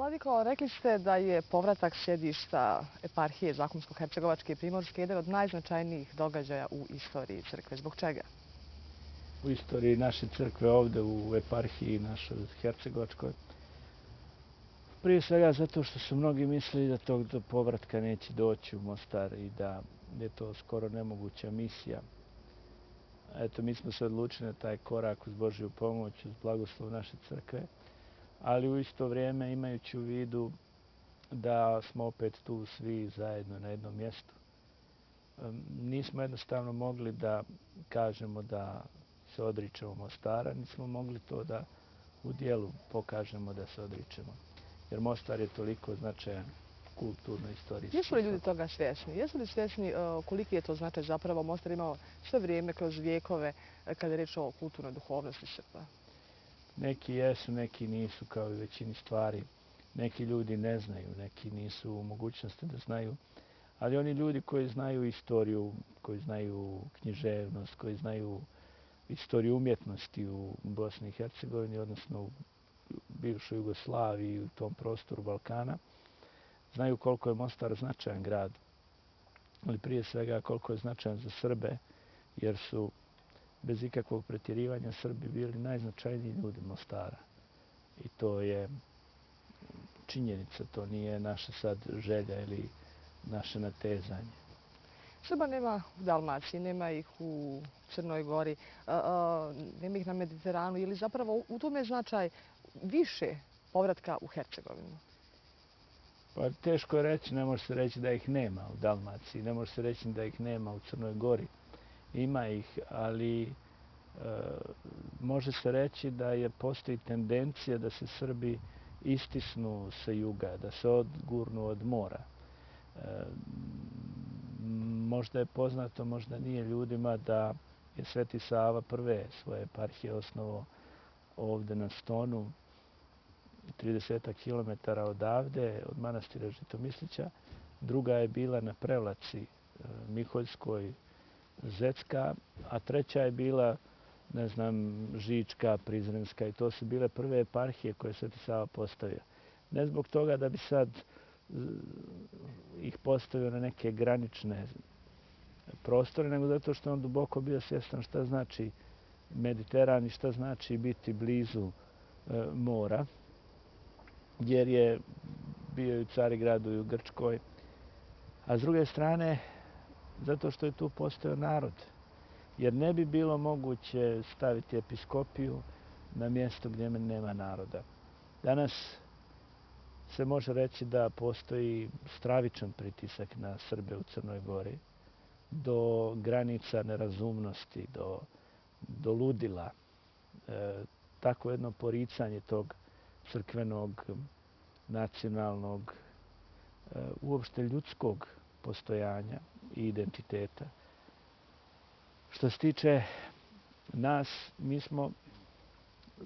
Vladiko, rekli ste da je povratak sjedišta eparhije Zakumsko-Hercegovačke i Primorske jedan od najznačajnijih događaja u istoriji crkve. Zbog čega? U istoriji naše crkve ovdje u eparhiji našoj Hercegovačkoj. Prije svega zato što su mnogi mislili da tog do povratka neće doći u Mostar i da je to skoro nemoguća misija. Eto, mi smo se odlučili na taj korak uz Božju pomoć, uz blagoslov naše crkve, ali u isto vrijeme imajući u vidu da smo opet tu svi zajedno na jednom mjestu. Nismo jednostavno mogli da kažemo da se odričemo Mostara, nismo mogli to da u dijelu pokažemo da se odričemo. Jer Mostar je toliko značajan kulturno, istorijski. Jesu li ljudi toga svjesni? Jesu li svjesni koliki je to značaj zapravo Mostar imao sve vrijeme kroz vijekove kada je riječ o kulturnoj duhovnosti crkva? Neki jesu, neki nisu, kao i većini stvari. Neki ljudi ne znaju, neki nisu u mogućnosti da znaju. Ali oni ljudi koji znaju istoriju, koji znaju književnost, koji znaju istoriju umjetnosti u Bosni i Hercegovini, odnosno u bivšoj Jugoslaviji i u tom prostoru Balkana, znaju koliko je Mostar značajan grad, ali prije svega koliko je značajan za Srbe, jer su bez ikakvog pretjerivanja Srbi bili najznačajniji ljudi Mostara. I to je činjenica, to nije naša sad želja ili naše natezanje. Srba nema u Dalmaciji, nema ih u Crnoj Gori, nema ih na Mediteranu. Je li zapravo u tome značaj više povratka u Hercegovinu? Pa teško je reći, ne može se reći da ih nema u Dalmaciji, ne može se reći da ih nema u Crnoj Gori. Ima ih, ali može se reći da postoji tendencija da se Srbi istisnu sa juga, da se odgurnu od mora. Možda je poznato, možda nije ljudima da je Sveti Sava prve svoje eparhije osnovao ovdje na Stonu, 30 km odavde, od manastira Žitomislića. Druga je bila na Prevlaci Miholjskoj, Zecka, a treća je bila, ne znam, Žička, Prizrenska, i to su bile prve eparhije koje je Sveti Sava postavio. Ne zbog toga da bi sad ih postavio na neke granične prostore, nego zato što on duboko bio svjestan šta znači Mediteran i šta znači biti blizu mora, jer je bio i u Carigradu i u Grčkoj. A s druge strane, zato što je tu postojao narod. Jer ne bi bilo moguće staviti episkopiju na mjesto gdje nema naroda. Danas se može reći da postoji stravičan pritisak na Srbe u Crnoj Gori, do granica nerazumnosti, do ludila. Tako jedno poricanje tog crkvenog, nacionalnog, uopšte ljudskog postojanja i identiteta. Što se tiče nas, mi smo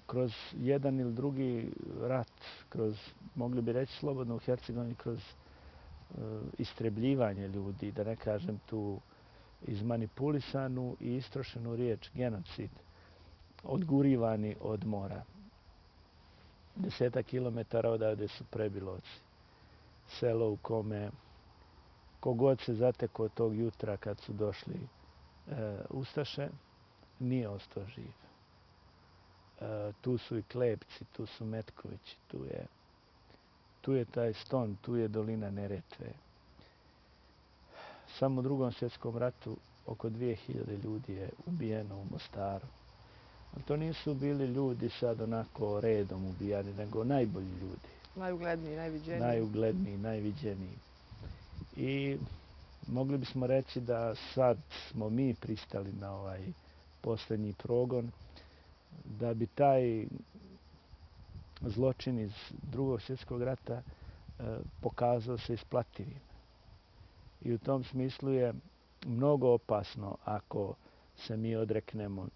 kroz jedan ili drugi rat, kroz, mogli bi reći slobodno u Hercegovini, kroz istrebljivanje ljudi, da ne kažem tu izmanipulisanu i istrošenu riječ genocid, odgurivani od mora. 10 kilometara odavde su Prebilovci, selo u kome kogod se zatekao tog jutra kad su došli ustaše, nije ostao živ. Tu su i Klepci, tu su Metkovići, tu je taj Ston, tu je dolina Neretve. Samo u Drugom svjetskom ratu oko 2000 ljudi je ubijeno u Mostaru. A to nisu bili ljudi sad onako redom ubijani, nego najbolji ljudi. Najugledniji, najviđeniji. Najugledniji, najviđeniji. I mogli bismo reći da sad smo mi pristali na ovaj posljednji progon, da bi taj zločin iz Drugog svjetskog rata pokazao se isplativim. I u tom smislu je mnogo opasno ako se mi odreknemo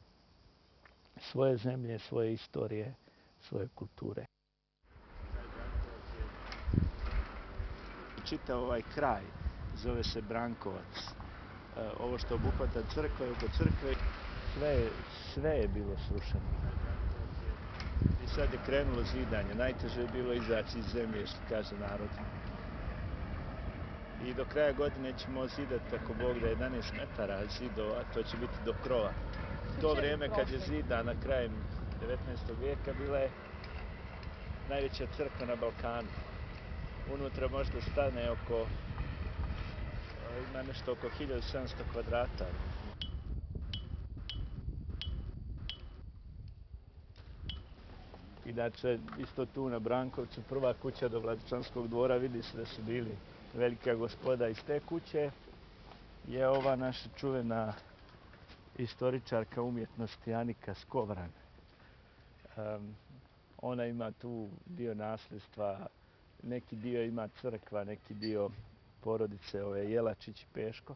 svoje zemlje, svoje istorije, svoje kulture. Čitav ovaj kraj zove se Brankovac. Ovo što obuhvata crkva i oko crkve, sve je bilo srušeno. I sad je krenulo zidanje. Najteže je bilo izaći iz zemlje, što kaže narod. I do kraja godine ćemo zidati, ako Bog da, 11 metara zidova, to će biti do krova. To vrijeme kad je zidana krajem 19. vijeka bila je najveća crkva na Balkanu. Unutra možda stane ima nešto oko 1700 kvadrata. Inače, isto tu na Brankovcu, prva kuća do Vladičanskog dvora, vidi se da su bili velika gospoda iz te kuće, je ova naša čuvena istoričarka umjetnosti Anika Skovran. Ona ima tu dio nasljedstva, neki dio ima crkva, neki dio porodice Jelačić i Peško.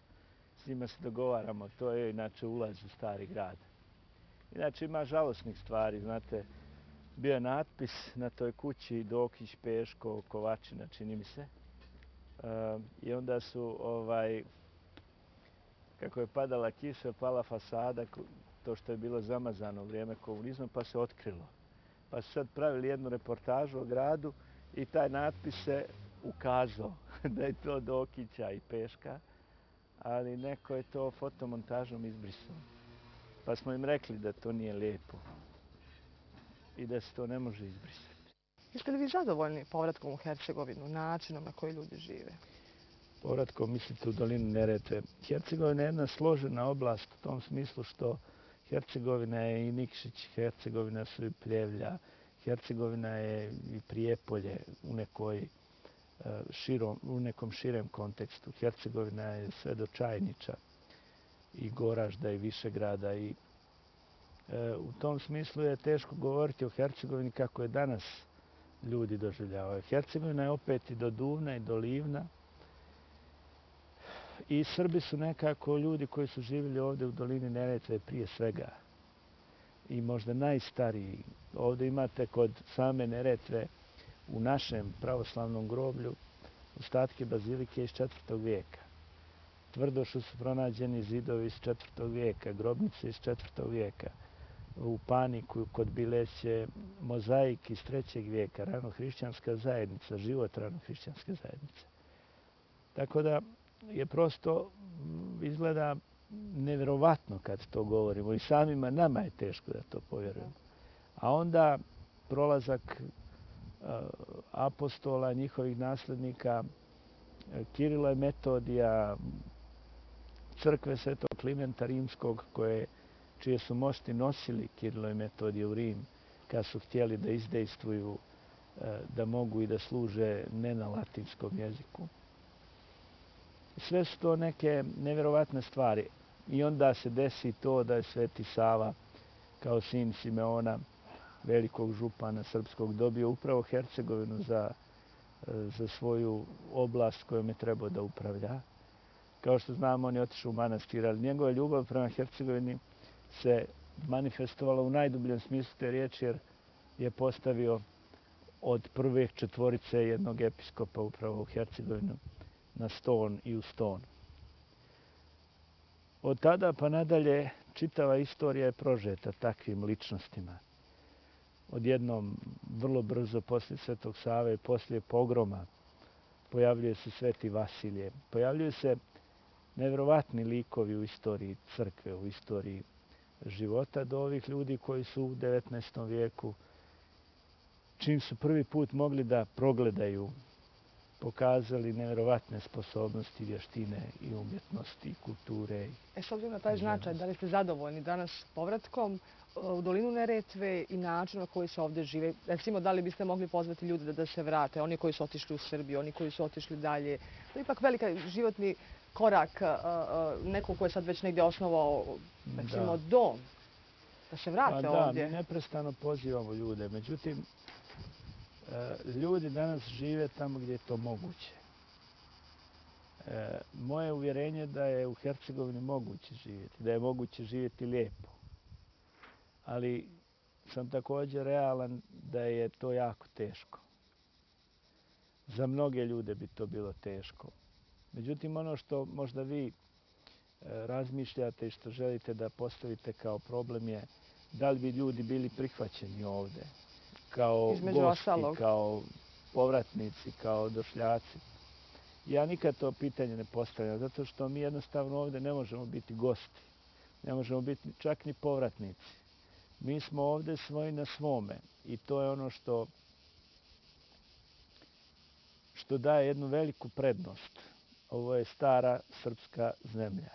S njima se dogovaramo, to je inače ulaz u Stari grad. Inače ima žalosnih stvari, znate, bio je natpis na toj kući Dokić, Peško, Kovačina, čini mi se. I onda su, kako je padala kiša, pala fasada, to što je bilo zamazano u vrijeme komunizma, pa se otkrilo. Pa su sad pravili jednu reportažu o gradu i taj natpis se ukazao da je to Dokića i Peška, ali neko je to fotomontažom izbrisao. Pa smo im rekli da to nije lijepo i da se to ne može izbrisati. Jeste li vi zadovoljni povratkom u Hercegovinu, načinom na koji ljudi žive? Povratkom, mislite, u dolinu Neretve. Hercegovina je jedna složena oblast u tom smislu što Hercegovina je i Nikšić, Hercegovina su i Pljevlja, Hercegovina je i Prijepolje u nekom širem kontekstu. Hercegovina je sve do Čajniča i Goražda i Višegrada i u tom smislu je teško govoriti o Hercegovini kako je danas ljudi doživljavaju. Hercegovina je opet i do Duvna i do Livna. I Srbi su nekako ljudi koji su živjeli ovdje u dolini Neretve prije svega. I možda najstariji. Ovdje imate kod same Neretve u našem pravoslavnom groblju ostatke bazilike iz 4. vijeka. Tvrdošu su pronađeni zidovi iz 4. vijeka, grobnice iz 4. vijeka. U Paniku kod Bileće mozaik iz 3. vijeka, ranohrišćanska zajednica, život ranohrišćanske zajednice. Tako da je prosto izgleda nevjerovatno kad to govorimo i samima nama je teško da to povjerujemo. A onda prolazak apostola, njihovih nasljednika, Kirila i Metodija, crkve Svetog Klimenta Rimskog, čije su mošti nosili Kirilo i Metodije u Rim, kad su htjeli da izdejstvuju, da mogu i da služe ne na latinskom jeziku. Sve su to neke nevjerovatne stvari. I onda se desi to da je Sveti Sava, kao sin Simeona, velikog župana srpskog, dobio upravo Hercegovinu za svoju oblast kojom je trebao da upravlja. Kao što znamo, on je otišao u manastir, ali njegova ljubav prema Hercegovini se manifestovala u najdubljem smislu te riječi, jer je postavio od prve 4 jednog episkopa upravo u Hercegovinu na Ston i u Ston. Od tada pa nadalje čitava istorija je prožeta takvim ličnostima. Odjednom, vrlo brzo poslije Svetog Save, poslije pogroma, pojavljuje se Sveti Vasilije. Pojavljuju se nevjerovatni likovi u istoriji crkve, u istoriji života do ovih ljudi koji su u 19. vijeku, čim su prvi put mogli da progledaju, pokazali nevjerovatne sposobnosti, vještine i umjetnosti i kulture. S obzirom na taj značaj, da li ste zadovoljni danas povratkom u dolinu Neretve i način na koji se ovdje žive? Recimo, da li biste mogli pozvati ljude da se vrate, oni koji su otišli u Srbiju, oni koji su otišli dalje? To je ipak velika životni korak, neko ko je sad već negdje osnovao, recimo, dom, da se vrate ovdje. Da, mi neprestano pozivamo ljude. Međutim, ljudi danas žive tamo gdje je to moguće. Moje uvjerenje je da je u Hercegovini moguće živjeti, da je moguće živjeti lijepo. Ali sam također realan da je to jako teško. Za mnoge ljude bi to bilo teško. Međutim, ono što možda vi razmišljate i što želite da postavite kao problem je da li bi ljudi bili prihvaćeni ovdje. kao Između gosti, ostalog. kao povratnici, kao došljaci. Ja nikad to pitanje ne postavljam, zato što mi jednostavno ovdje ne možemo biti gosti. Ne možemo biti čak ni povratnici. Mi smo ovdje svoji na svome i to je ono što daje jednu veliku prednost. Ovo je stara srpska zemlja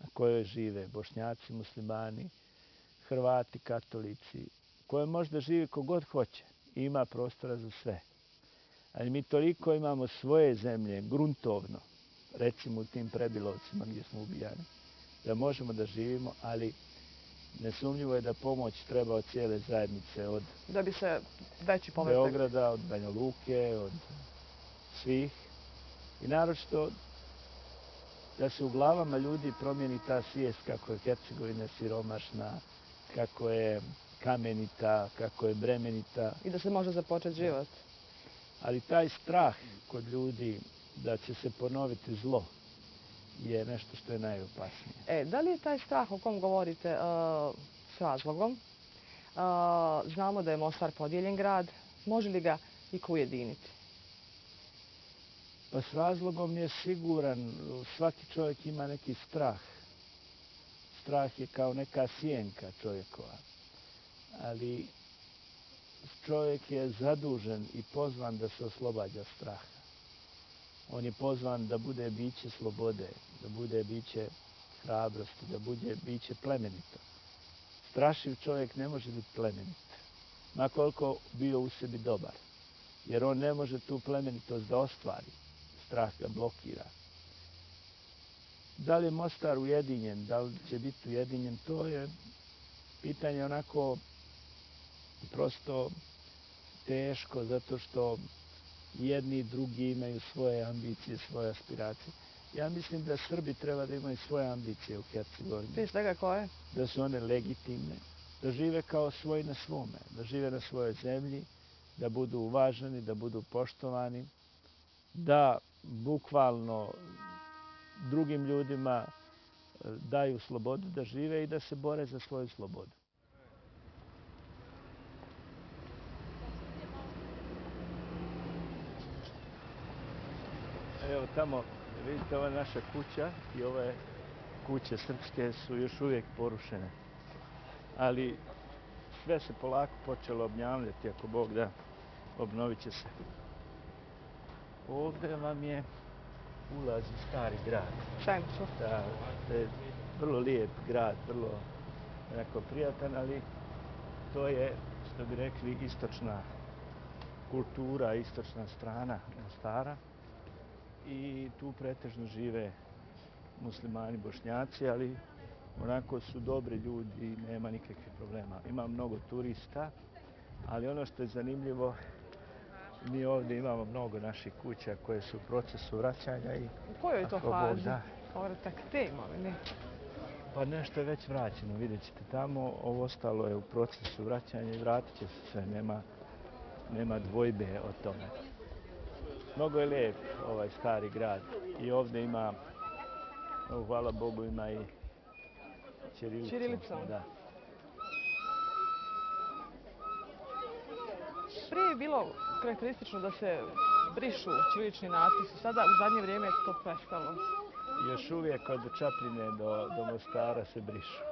na kojoj žive Bošnjaci, Muslimani, Hrvati, Katolici, koje možda živi kogod hoće i ima prostora za sve. Ali mi toliko imamo svoje zemlje, gruntovno, recimo u tim Prebilovcima gdje smo ubijani, da možemo da živimo, ali nesumnjivo je da pomoć treba od cijele zajednice, od Da bi se veći povratak. Beograda, od Banja Luke, od svih. I naročito da se u glavama ljudi promijeni ta svijest kako je Hercegovina siromašna, kako je kamenita, kako je bremenita. I da se može započeti život. Ali taj strah kod ljudi da će se ponoviti zlo je nešto što je najopasnije. Da li je taj strah o kom govorite s razlogom? Znamo da je Mostar podijeljen grad. Može li ga iko ujediniti? Pa s razlogom je siguran. Svaki čovjek ima neki strah. Strah je kao neka sjenka čovjekova. Ali čovjek je zadužen i pozvan da se oslobađa straha. On je pozvan da bude biće slobode, da bude biće hrabrosti, da bude biće plemenito. Strašiv čovjek ne može biti plemenit, ma koliko bio u sebi dobar, jer on ne može tu plemenitost da ostvari. Strah ga blokira. Da li je Mostar ujedinjen, da li će biti ujedinjen, to je pitanje onako prosto teško, zato što jedni i drugi imaju svoje ambicije, svoje aspiracije. Ja mislim da Srbi treba da imaju svoje ambicije u Hercegovini. Prije svega koje? Da su one legitimne, da žive kao svoji na svome, da žive na svojoj zemlji, da budu uvaženi, da budu poštovani, da bukvalno drugim ljudima daju slobodu da žive i da se bore za svoju slobodu. Evo tamo, vidite, ova je naša kuća i ove kuće srpske su još uvijek porušene. Ali sve se polako počelo obnavljati, ako Bog da, obnovit će se. Ovdje vam je ulaz u stari grad. Centru. Da, to je vrlo lijep grad, vrlo onako prijatan, ali to je, što bi rekli, istočna kultura, istočna strana Mostara. I tu pretežno žive muslimani, Bošnjaci, ali onako su dobri ljudi i nema nikakvih problema. Ima mnogo turista, ali ono što je zanimljivo, mi ovdje imamo mnogo naših kuća koje su u procesu vraćanja i... U kojoj je to fazi? Povratak te imovine? Pa nešto je već vraćeno, vidjet ćete tamo. Ovo ostalo je u procesu vraćanja i vratit će se sve, nema dvojbe o tome. Mnogo je lijep ovaj stari grad i ovdje ima, hvala Bogu, ima i ćirilicom. Da. Prije je bilo karakteristično da se brišu ćirilični natpisi, sada u zadnje vrijeme je to prestalo. Još uvijek od Čapljine do Mostara se brišu.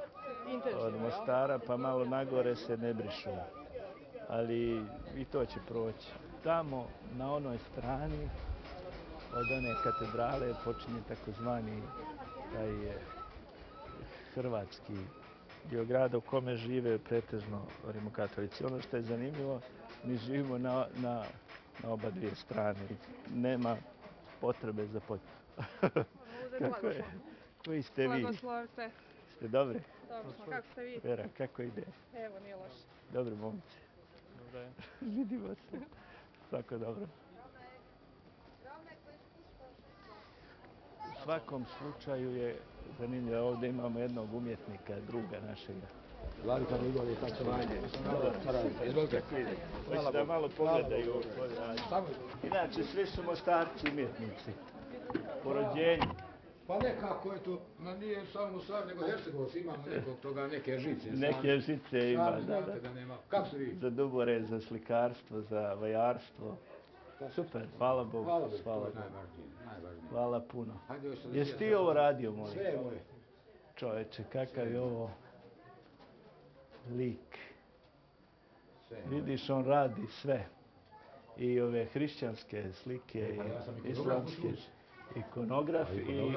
Od Mostara pa malo nagore se ne brišu, ali i to će proći. Tamo, na onoj strani, od one katedrale počinje takozvani taj hrvatski dio grada u kome žive pretežno rimokatolici. Ono što je zanimljivo, mi živimo na oba dvije strane. Nema potrebe za Kako je? Koji ste vi? Blagoslovite. Ste dobri? Dobro smo, kako ste vi? Vera, kako ide? Evo, nije loše. Dobri momci. Dobro je. Vidimo se. Svako dobro. U svakom slučaju je zanimljivo. Ovdje imamo jednog umjetnika, druga našega. Vladika Nigoli, tačevanje. Izvolite. Hoće da malo pogledaju. Inače, svi su Mostarci umjetnici. Po rođenju. Pa nekako je to, nije samo u Sarni, nego Hercegovac, imamo nekog toga, neke žice. Neke žice ima, Sami znate da nema. Kako ste vi? Za dubore, za slikarstvo, za vajarstvo. Super, hvala Bogu. Hvala Bogu, to hvala je Bogu. najvažnije. Hvala puno. Hajde, još sam Jesi ti ovo radio, molim? Sve je moje. Čoveče, kakav je ovo lik. Vidiš, on radi sve. I ove hrišćanske slike, i islamske, ikonograf i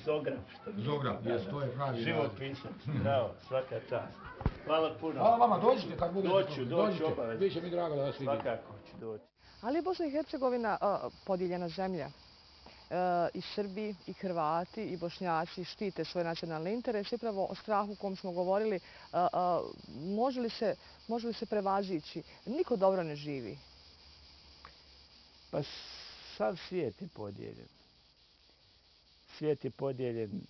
zograf. Zograf, jes, to je pravi. Živopisac, bravo, svaka čast. Hvala puno. Hvala vama, dođite kad budete. Doću obavezno. Biće mi drago da vas vidim. Svakako ću doći. Ali je Bosna i Hercegovina podijeljena zemlja. I Srbi, i Hrvati, i Bošnjaci štite svoje nacionalne interese. Upravo o strahu o kom smo govorili, može li se prevazići? Niko dobro ne živi. Pa sav svijet je podijeljen. Svijet je podijeljen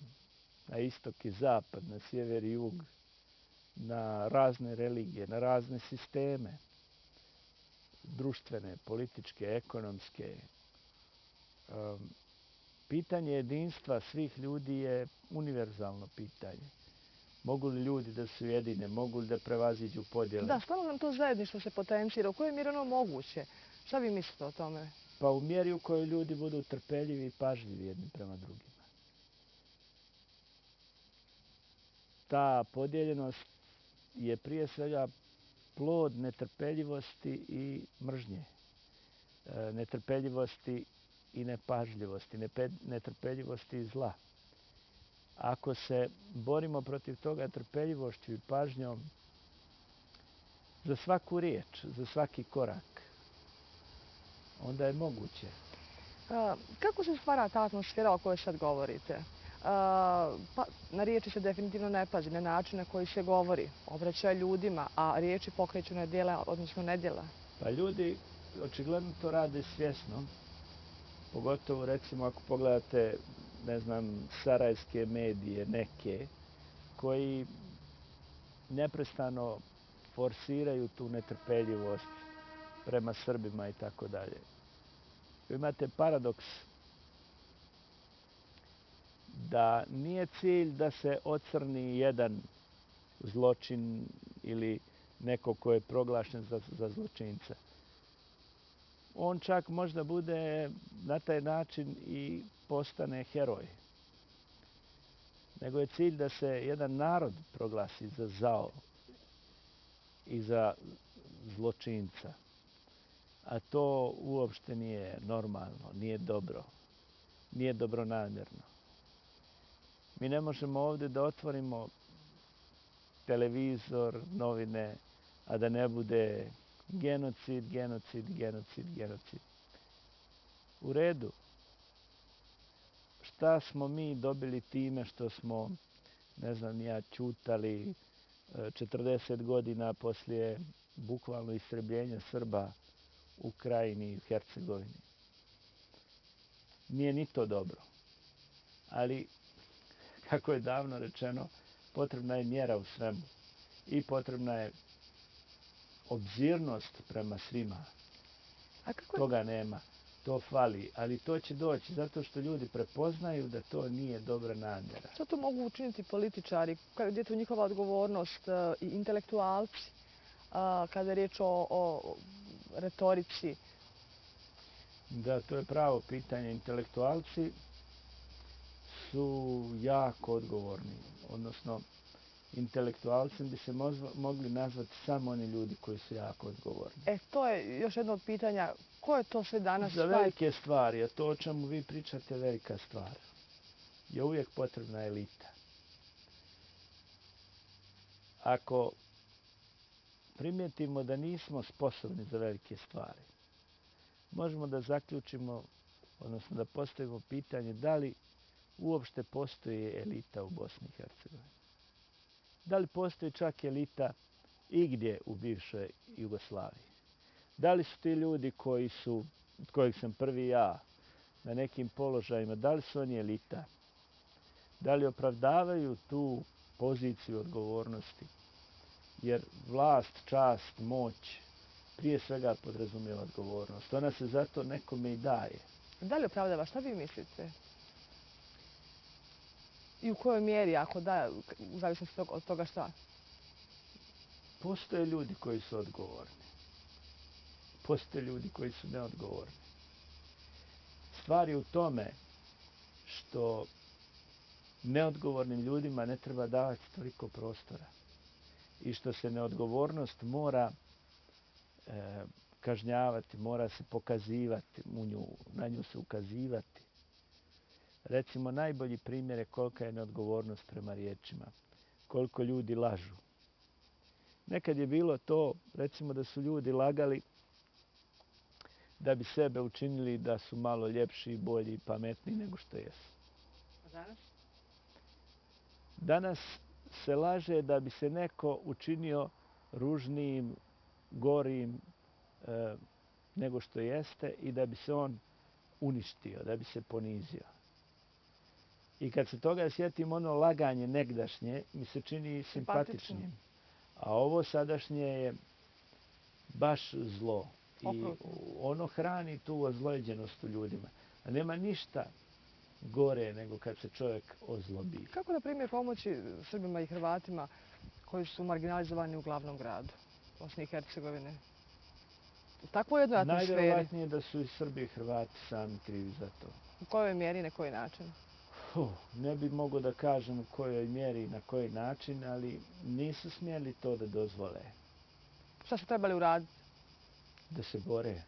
na istok i zapad, na sjever i jug, na razne religije, na razne sisteme, društvene, političke, ekonomske. Pitanje jedinstva svih ljudi je univerzalno pitanje. Mogu li ljudi da se ujedine, mogu li da prevaziđu podjele? Da, stalno nam to zajedništvo se potencira. U kojoj mjeri ono moguće? Šta vi mislite o tome? Pa u mjeri u kojoj ljudi budu trpeljivi i pažljivi jedni prema drugima. Ta podijeljenost je prije svega plod netrpeljivosti i mržnje. Netrpeljivosti i nepažljivosti, netrpeljivosti i zla. Ako se borimo protiv toga trpeljivošću i pažnjom za svaku riječ, za svaki korak, onda je moguće. Kako se stvara ta atmosfera o kojoj sad govorite? Pa, na riječi se definitivno ne pazi, na način na koji se govori, obraća ljudima, a riječi pokreću na djela, odnosno nedjela. Pa ljudi očigledno to rade svjesno. Pogotovo, recimo, ako pogledate, ne znam, sarajevske medije, neke, koji neprestano forsiraju tu netrpeljivost prema Srbima i tako dalje. Imate paradoks da nije cilj da se ocrni jedan zločin ili neko ko je proglašen za zločinca. On čak možda bude na taj način i postane heroj. Nego je cilj da se jedan narod proglasi za zao i za zločinca. A to uopšte nije normalno, nije dobro, nije dobronamjerno. Mi ne možemo ovdje da otvorimo televizor, novine, a da ne bude genocid, genocid, genocid, genocid. U redu. Šta smo mi dobili time što smo, ne znam, ćutali 40 godina poslije bukvalno istrebljenja Srba u Krajini i u Hercegovini? Nije ni to dobro. Ali, kako je davno rečeno, potrebna je mjera u svemu. I potrebna je obzirnost prema svima. Toga nema. To fali, ali to će doći zato što ljudi prepoznaju da to nije dobra namjera. Što to mogu učiniti političari? Gdje je tu njihova odgovornost i intelektualci kada je riječ o retorici? Da, to je pravo pitanje. Intelektualci su jako odgovorni. Odnosno, intelektualcem bi se mogli nazvati samo oni ljudi koji su jako odgovorni. To je još jedno od pitanja. Ko je to sve danas? Za velike stvari, a to o čemu vi pričate je velika stvar, je uvijek potrebna elita. Ako primijetimo da nismo sposobni za velike stvari, možemo da zaključimo, odnosno da postavimo pitanje da li uopšte postoji elita u Bosni i Hercegovini. Da li postoji čak elita igdje u bivšoj Jugoslaviji? Da li su ti ljudi od kojih sam prvi ja, na nekim položajima, da li su oni elita? Da li opravdavaju tu poziciju odgovornosti? Jer vlast, čast, moć prije svega podrazumijeva odgovornost. Ona se zato nekome i daje. Da li opravdava? Šta vi mislite? I u kojoj mjeri, ako da, u zavisnosti od toga šta? Postoje ljudi koji su odgovorni. Postoje ljudi koji su neodgovorni. Stvar je u tome što neodgovornim ljudima ne treba davati toliko prostora i što se neodgovornost mora kažnjavati, mora se pokazivati na nju se ukazivati. Recimo, najbolji primjer je kolika je neodgovornost prema riječima, koliko ljudi lažu. Nekad je bilo to, recimo, da su ljudi lagali da bi sebe učinili da su malo ljepši, bolji i pametniji nego što jesu. A danas? Danas se laže da bi se neko učinio ružnijim, gorim nego što jeste i da bi se on uništio, da bi se ponizio. I kad se toga sjetim, ono laganje negdašnje mi se čini simpatičnim. A ovo sadašnje je baš zlo. I ono hrani tu ozlojeđenost u ljudima. A nema ništa gore nego kad se čovjek ozlobi. Kako, na primjer, pomoći Srbima i Hrvatima koji su marginalizovani u glavnom gradu Bosne i Hercegovine? U takvoj jednoj atmosferi? Najvjerovatnije da su i Srbi i Hrvati sami krivi za to. U kojoj mjeri i na koji način? Ne bi mogao da kažem u kojoj mjeri i na koji način, ali nisu smjeli to da dozvole. Šta su trebali uraditi? Da se bore.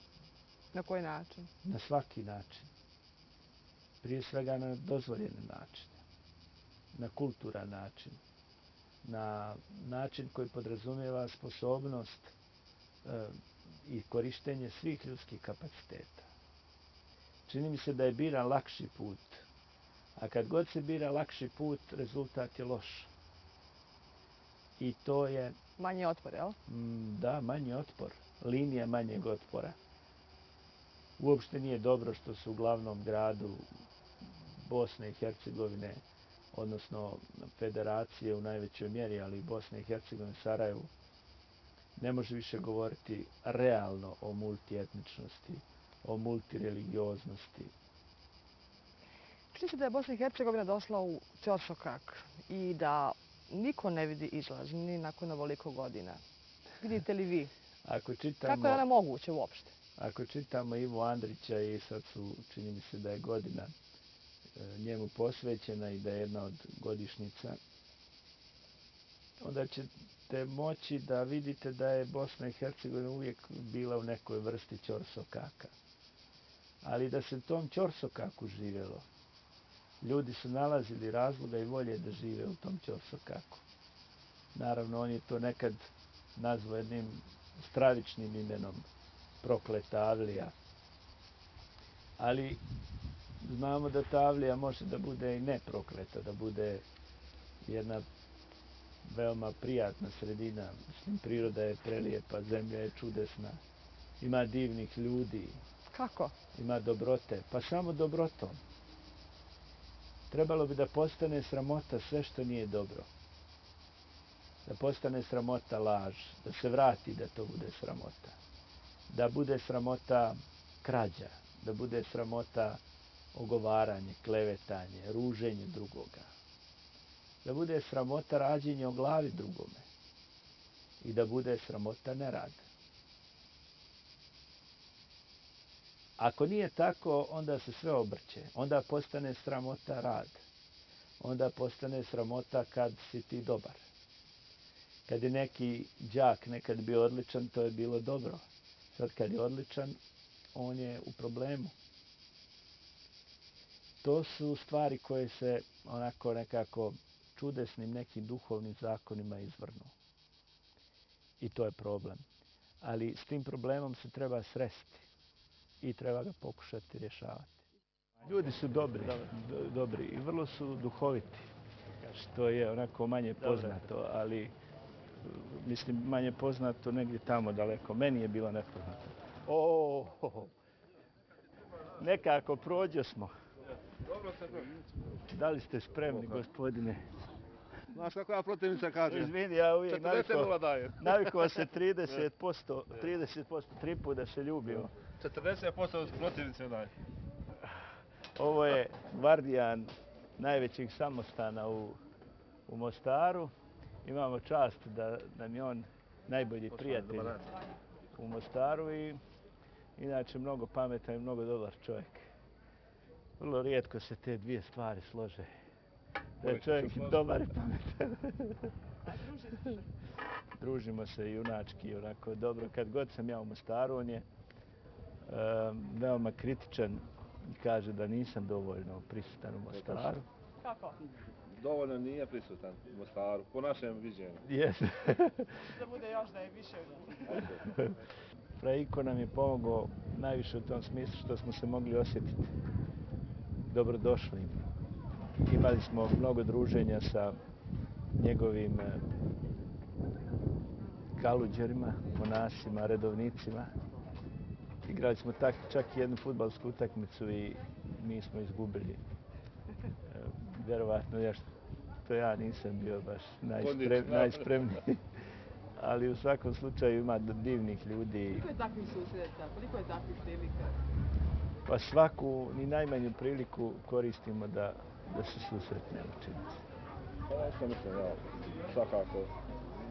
Na koji način? Na svaki način. Prije svega na dozvoljene načine. Na kulturan način. Na način koji podrazumijeva sposobnost i korištenje svih ljudskih kapaciteta. Čini mi se da je biran lakši put. A kad god se bira lakši put, rezultat je loš. I to je... Manji otpor, jel? Da, manji otpor. Linija manjeg otpora. Uopšte nije dobro što su u glavnom gradu Bosne i Hercegovine, odnosno Federacije u najvećoj mjeri, ali i Bosne i Hercegovine, Sarajevu, ne može više govoriti realno o multietničnosti, o multireligioznosti. Čini se da je Bosna i Hercegovina došla u ćorsokak i da niko ne vidi izlaz, ni nakon ovoliko godina. Vidite li vi? Kako je ona moguće uopšte? Ako čitamo Ivu Andrića i sad su, čini mi se da je godina njemu posvećena i da je jedna od godišnjica, onda ćete moći da vidite da je Bosna i Hercegovina uvijek bila u nekoj vrsti ćorsokaka. Ali da se u tom ćorsokaku živjelo, ljudi su nalazili razloga i volje da žive u tom ćorsokaku. Naravno, on je to nekad nazvao jednim stravičnim imenom, prokleta avlija. Ali znamo da ta avlija može da bude i neprokleta, da bude jedna veoma prijatna sredina. Mislim, priroda je prelijepa, zemlja je čudesna, ima divnih ljudi. Kako? Ima dobrote, pa samo dobrotom. Trebalo bi da postane sramota sve što nije dobro. Da postane sramota laž, da se vrati da to bude sramota. Da bude sramota krađa, da bude sramota ogovaranje, klevetanje, ruženje drugoga. Da bude sramota rađenje o glavi drugome. I da bude sramota nerad. Ako nije tako, onda se sve obrće. Onda postane sramota rad. Onda postane sramota kad si ti dobar. Kad je neki đak nekad bio odličan, to je bilo dobro. Sad kad je odličan, on je u problemu. To su stvari koje se onako nekako čudesnim nekim duhovnim zakonima izvrnu. I to je problem. Ali s tim problemom se treba sresti i treba ga pokušati rješavati. Ljudi su dobri i vrlo su duhoviti, što je onako manje poznato, ali mislim manje poznato negdje tamo daleko. Meni je bilo nepoznato. Nekako prođo smo. Da li ste spremni, gospodine? Znaš kako ja protivnica kažem? Izvini, ja uvijek 40 daje. navikao se 30%, tri put da se ljubimo. 40% protivnice daje. Ovo je Gvardijan najvećih samostana u Mostaru. Imamo čast da nam je on najbolji prijatelj u Mostaru i inače mnogo pametan i mnogo dobar čovjek. Vrlo rijetko se te dvije stvari slože. Da je čovjek dobar i pametan. Družimo se junački, onako dobro. Kad god sam ja u Mostaru, on je veoma kritičan i kaže da nisam dovoljno prisutan u Mostaru. Kako? Dovoljno nije prisutan u Mostaru, po našem viđenju. Jeste. Da bude još da je više. Frajko nam je pomogao najviše u tom smislu što smo se mogli osjetiti dobrodošlim. Imali smo mnogo druženja sa njegovim kaluđerima, monasima, redovnicima. Igrali smo čak jednu fudbalsku utakmicu i mi smo izgubili. Vjerovatno ja nisam bio baš najspremniji. Ali u svakom slučaju ima divnih ljudi. Koliko je takvih susreta? Koliko je takvih prilika? Pa svaku, ni najmanju priliku koristimo da se susretnemo, čini se. Pa ja što mislim, ja, svakako.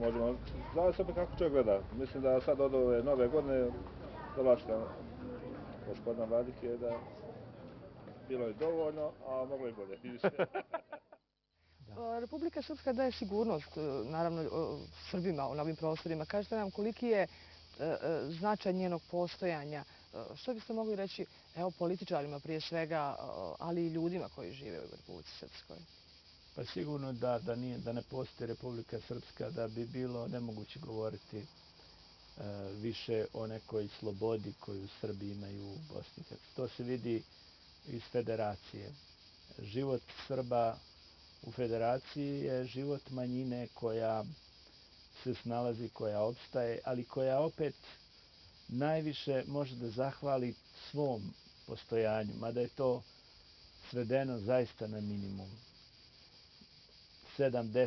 Možemo, zavisi opet kako čovjek gleda. Mislim da sad od ove nove godine dolaska gospodina Vladike da bilo je dovoljno, a moglo i bolje. Republika Srpska daje sigurnost, naravno, Srbima na ovim prostorima. Kažete nam koliki je značaj njenog postojanja. Što biste mogli reći, evo, političarima prije svega, ali i ljudima koji žive u Republici Srpskoj? Pa sigurno da ne postoji Republika Srpska, da bi bilo nemoguće govoriti više o nekoj slobodi koju Srbi imaju u Bosni i Hercegovini. To se vidi iz federacije. Život Srba u federaciji je život manjine koja se snalazi, koja opstaje, ali koja opet najviše može da zahvali svom postojanju, mada je to svedeno zaista na minimum. 7 do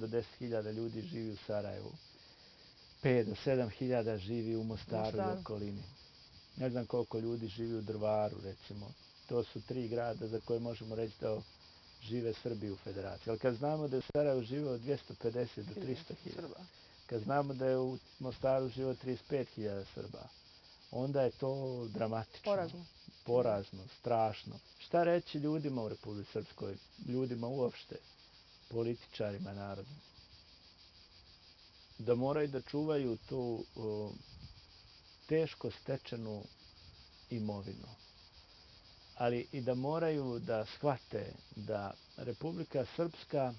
10 hiljada ljudi živi u Sarajevu. 5 do 7 hiljada živi u Mostaru i okolini. Ne znam koliko ljudi živi u Drvaru, recimo. To su 3 grada za koje možemo reći da žive Srbi u federaciji. Ali kad znamo da je u Sarajevu žive od 250 do 300 hiljada, kad znamo da je u Mostaru žive 35 hiljada Srba, onda je to dramatično. Porazno, strašno. Šta reći ljudima u Republici Srpskoj, ljudima uopšte, političarima, narodom? Da moraju da čuvaju tu teško stečenu imovinu. Ali i da moraju da shvate da Republika Srpska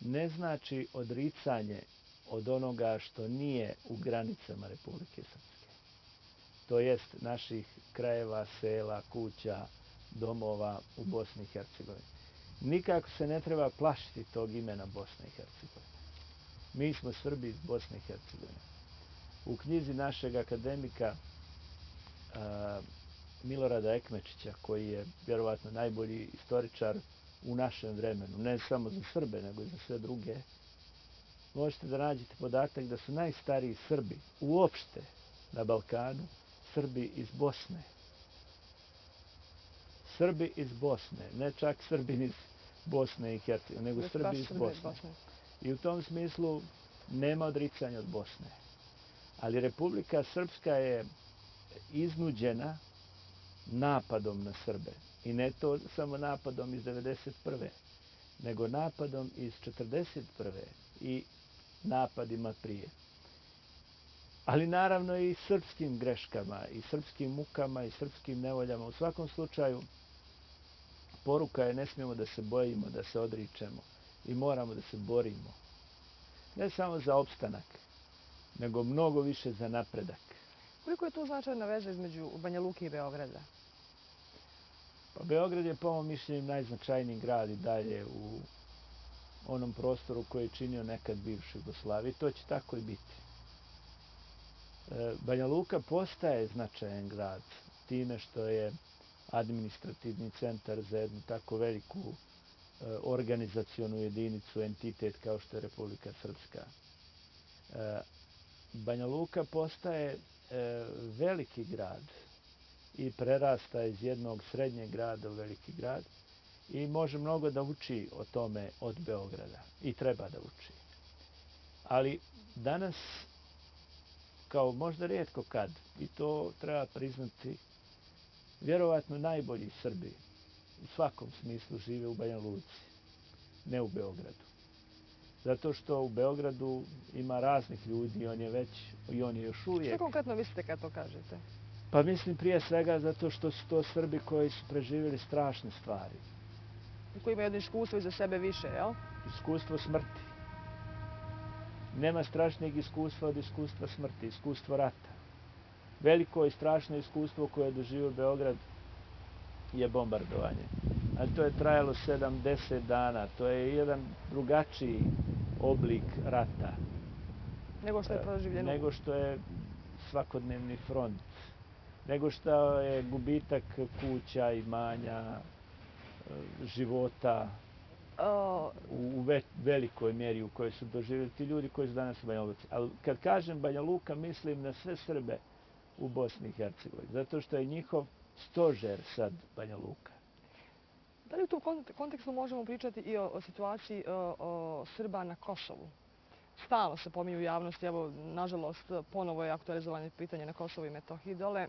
ne znači odricanje od onoga što nije u granicama Republike Srpske. To jest naših krajeva, sela, kuća, domova u Bosni i Hercegovini. Nikako se ne treba plašiti tog imena Bosne i Hercegovine. Mi smo Srbi iz Bosne i Hercegovine. U knjizi našeg akademika Milorada Ekmečića, koji je vjerovatno najbolji istoričar u našem vremenu, ne samo za Srbe, nego i za sve druge, možete da nađete podatak da su najstariji Srbi uopšte na Balkanu Srbi iz Bosne. Srbi iz Bosne, ne čak Srbi iz Bosne i Hercegovine, nego Srbi iz Bosne. I u tom smislu nema odricanja od Bosne. Ali Republika Srpska je iznuđena napadom na Srbe. I ne to samo napadom iz 1991. nego napadom iz 1941. i napadima prije. Ali naravno i srpskim greškama, i srpskim mukama, i srpskim nevoljama. U svakom slučaju, poruka je ne smijemo da se bojimo, da se odričemo i moramo da se borimo. Ne samo za opstanak, nego mnogo više za napredak. Koliko je tu značajna veza između Banja Luke i Beograda? Pa Beograd je po mom mišljenju najznačajniji grad i dalje u onom prostoru koji je činio nekad bivšu Jugoslaviju. To će tako i biti. Banja Luka postaje značajan grad time što je administrativni centar za jednu tako veliku organizacionu jedinicu, entitet kao što je Republika Srpska. Banja Luka postaje veliki grad i prerasta iz jednog srednjeg grada u veliki grad i može mnogo da uči o tome od Beograda i treba da uči. Ali danas, kao možda rijetko kad, i to treba priznati, vjerovatno najbolji Srbi u svakom smislu žive u Banja Luci, ne u Beogradu. Zato što u Beogradu ima raznih ljudi i on je još uvijek. Što konkretno mislite kad to kažete? Pa mislim prije svega zato što su to Srbi koji su preživjeli strašne stvari. Koji imaju jedno iskustvo iza sebe više, jel? Iskustvo smrti. Nema strašnijeg iskustva od iskustva smrti, iskustvo rata. Veliko i strašno iskustvo koje je doživio Beograd je bombardovanje. Ali to je trajalo 70 dana. To je jedan drugačiji oblik rata. Nego što je proživljeno? Nego što je svakodnevni front. Nego što je gubitak kuća, imanja, života u velikoj mjeri u kojoj su doživjeli ti ljudi koji su danas u Banja Luci. Ali kad kažem Banja Luka, mislim na sve Srbe u Bosni i Hercegovini. Zato što je njihov stožer sad Banja Luka. Da li u tom kontekstu možemo pričati i o situaciji Srba na Kosovu? Stalno se pominju u javnosti, evo, nažalost, ponovo je aktualizovanje pitanje na Kosovu i Metohiji dole.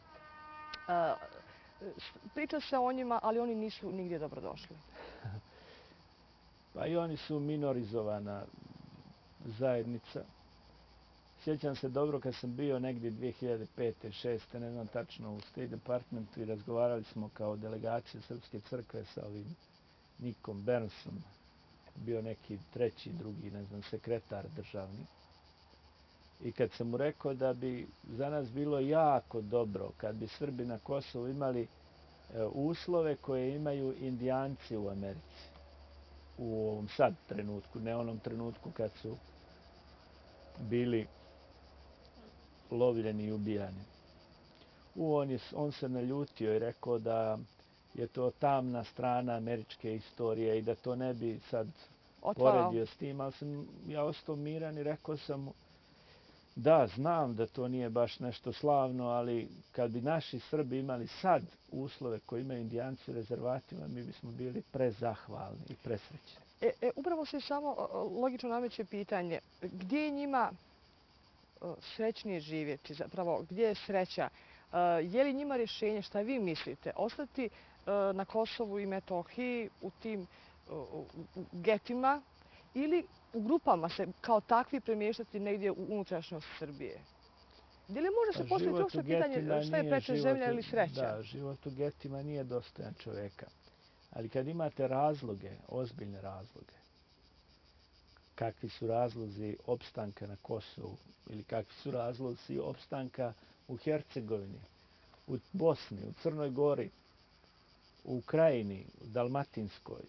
Priča se o njima, ali oni nisu nigdje dobrodošli. Pa i oni su minorizovana zajednica. Sjećam se dobro kad sam bio negdje 2005. 2006. ne znam tačno u State Departmentu i razgovarali smo kao delegacija Srpske crkve sa ovim Nikom Bernsom, bio neki treći, drugi, ne znam, sekretar državni. I kad sam mu rekao da bi za nas bilo jako dobro kad bi Srbi na Kosovu imali uslove koje imaju Indijanci u Americi. U ovom sad trenutku, ne onom trenutku kad su bili lovljeni i ubijani. On se naljutio i rekao da je to tamna strana američke istorije i da to ne bi sad poredio s tim, ali sam ja ostao miran i rekao sam mu da, znam da to nije baš nešto slavno, ali kad bi naši Srbi imali sad uslove koje imaju Indijanci u rezervatima, mi bismo bili prezahvalni i presrećni. Upravo se samo logično nameće pitanje, gdje je njima srećnije živjeti, zapravo gdje je sreća? Je li njima rješenje, šta vi mislite, ostati na Kosovu i Metohiji u tim getima ili u grupama se kao takvi premještati negdje u unutrašnjost Srbije? Gdje li može se postaviti uopšte pitanje šta je preče zemlja ili sreća? Da, život u getima nije dostojan čovjeka. Ali kad imate razloge, ozbiljne razloge, kakvi su razlozi opstanka na Kosovu ili kakvi su razlozi opstanka u Hercegovini, u Bosni, u Crnoj Gori, u Krajini, u Dalmatinskoj,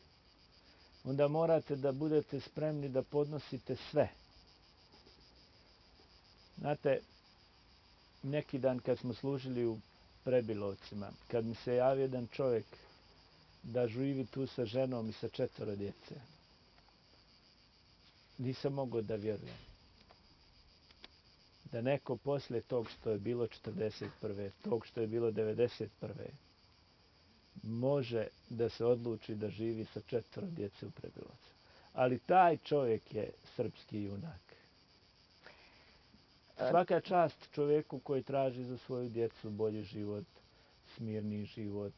onda morate da budete spremni da podnosite sve. Znate, neki dan kad smo služili u Prebilovcima, kad mi se javio jedan čovjek da živi tu sa ženom i sa 4 djece, nisam mogao da vjerujem. Da neko poslije tog što je bilo 41. tog što je bilo 91. može da se odluči da živi sa 4 djece u Prebilovcu. Ali taj čovjek je srpski junak. Svaka čast čovjeku koji traži za svoju djecu bolji život, smirniji život,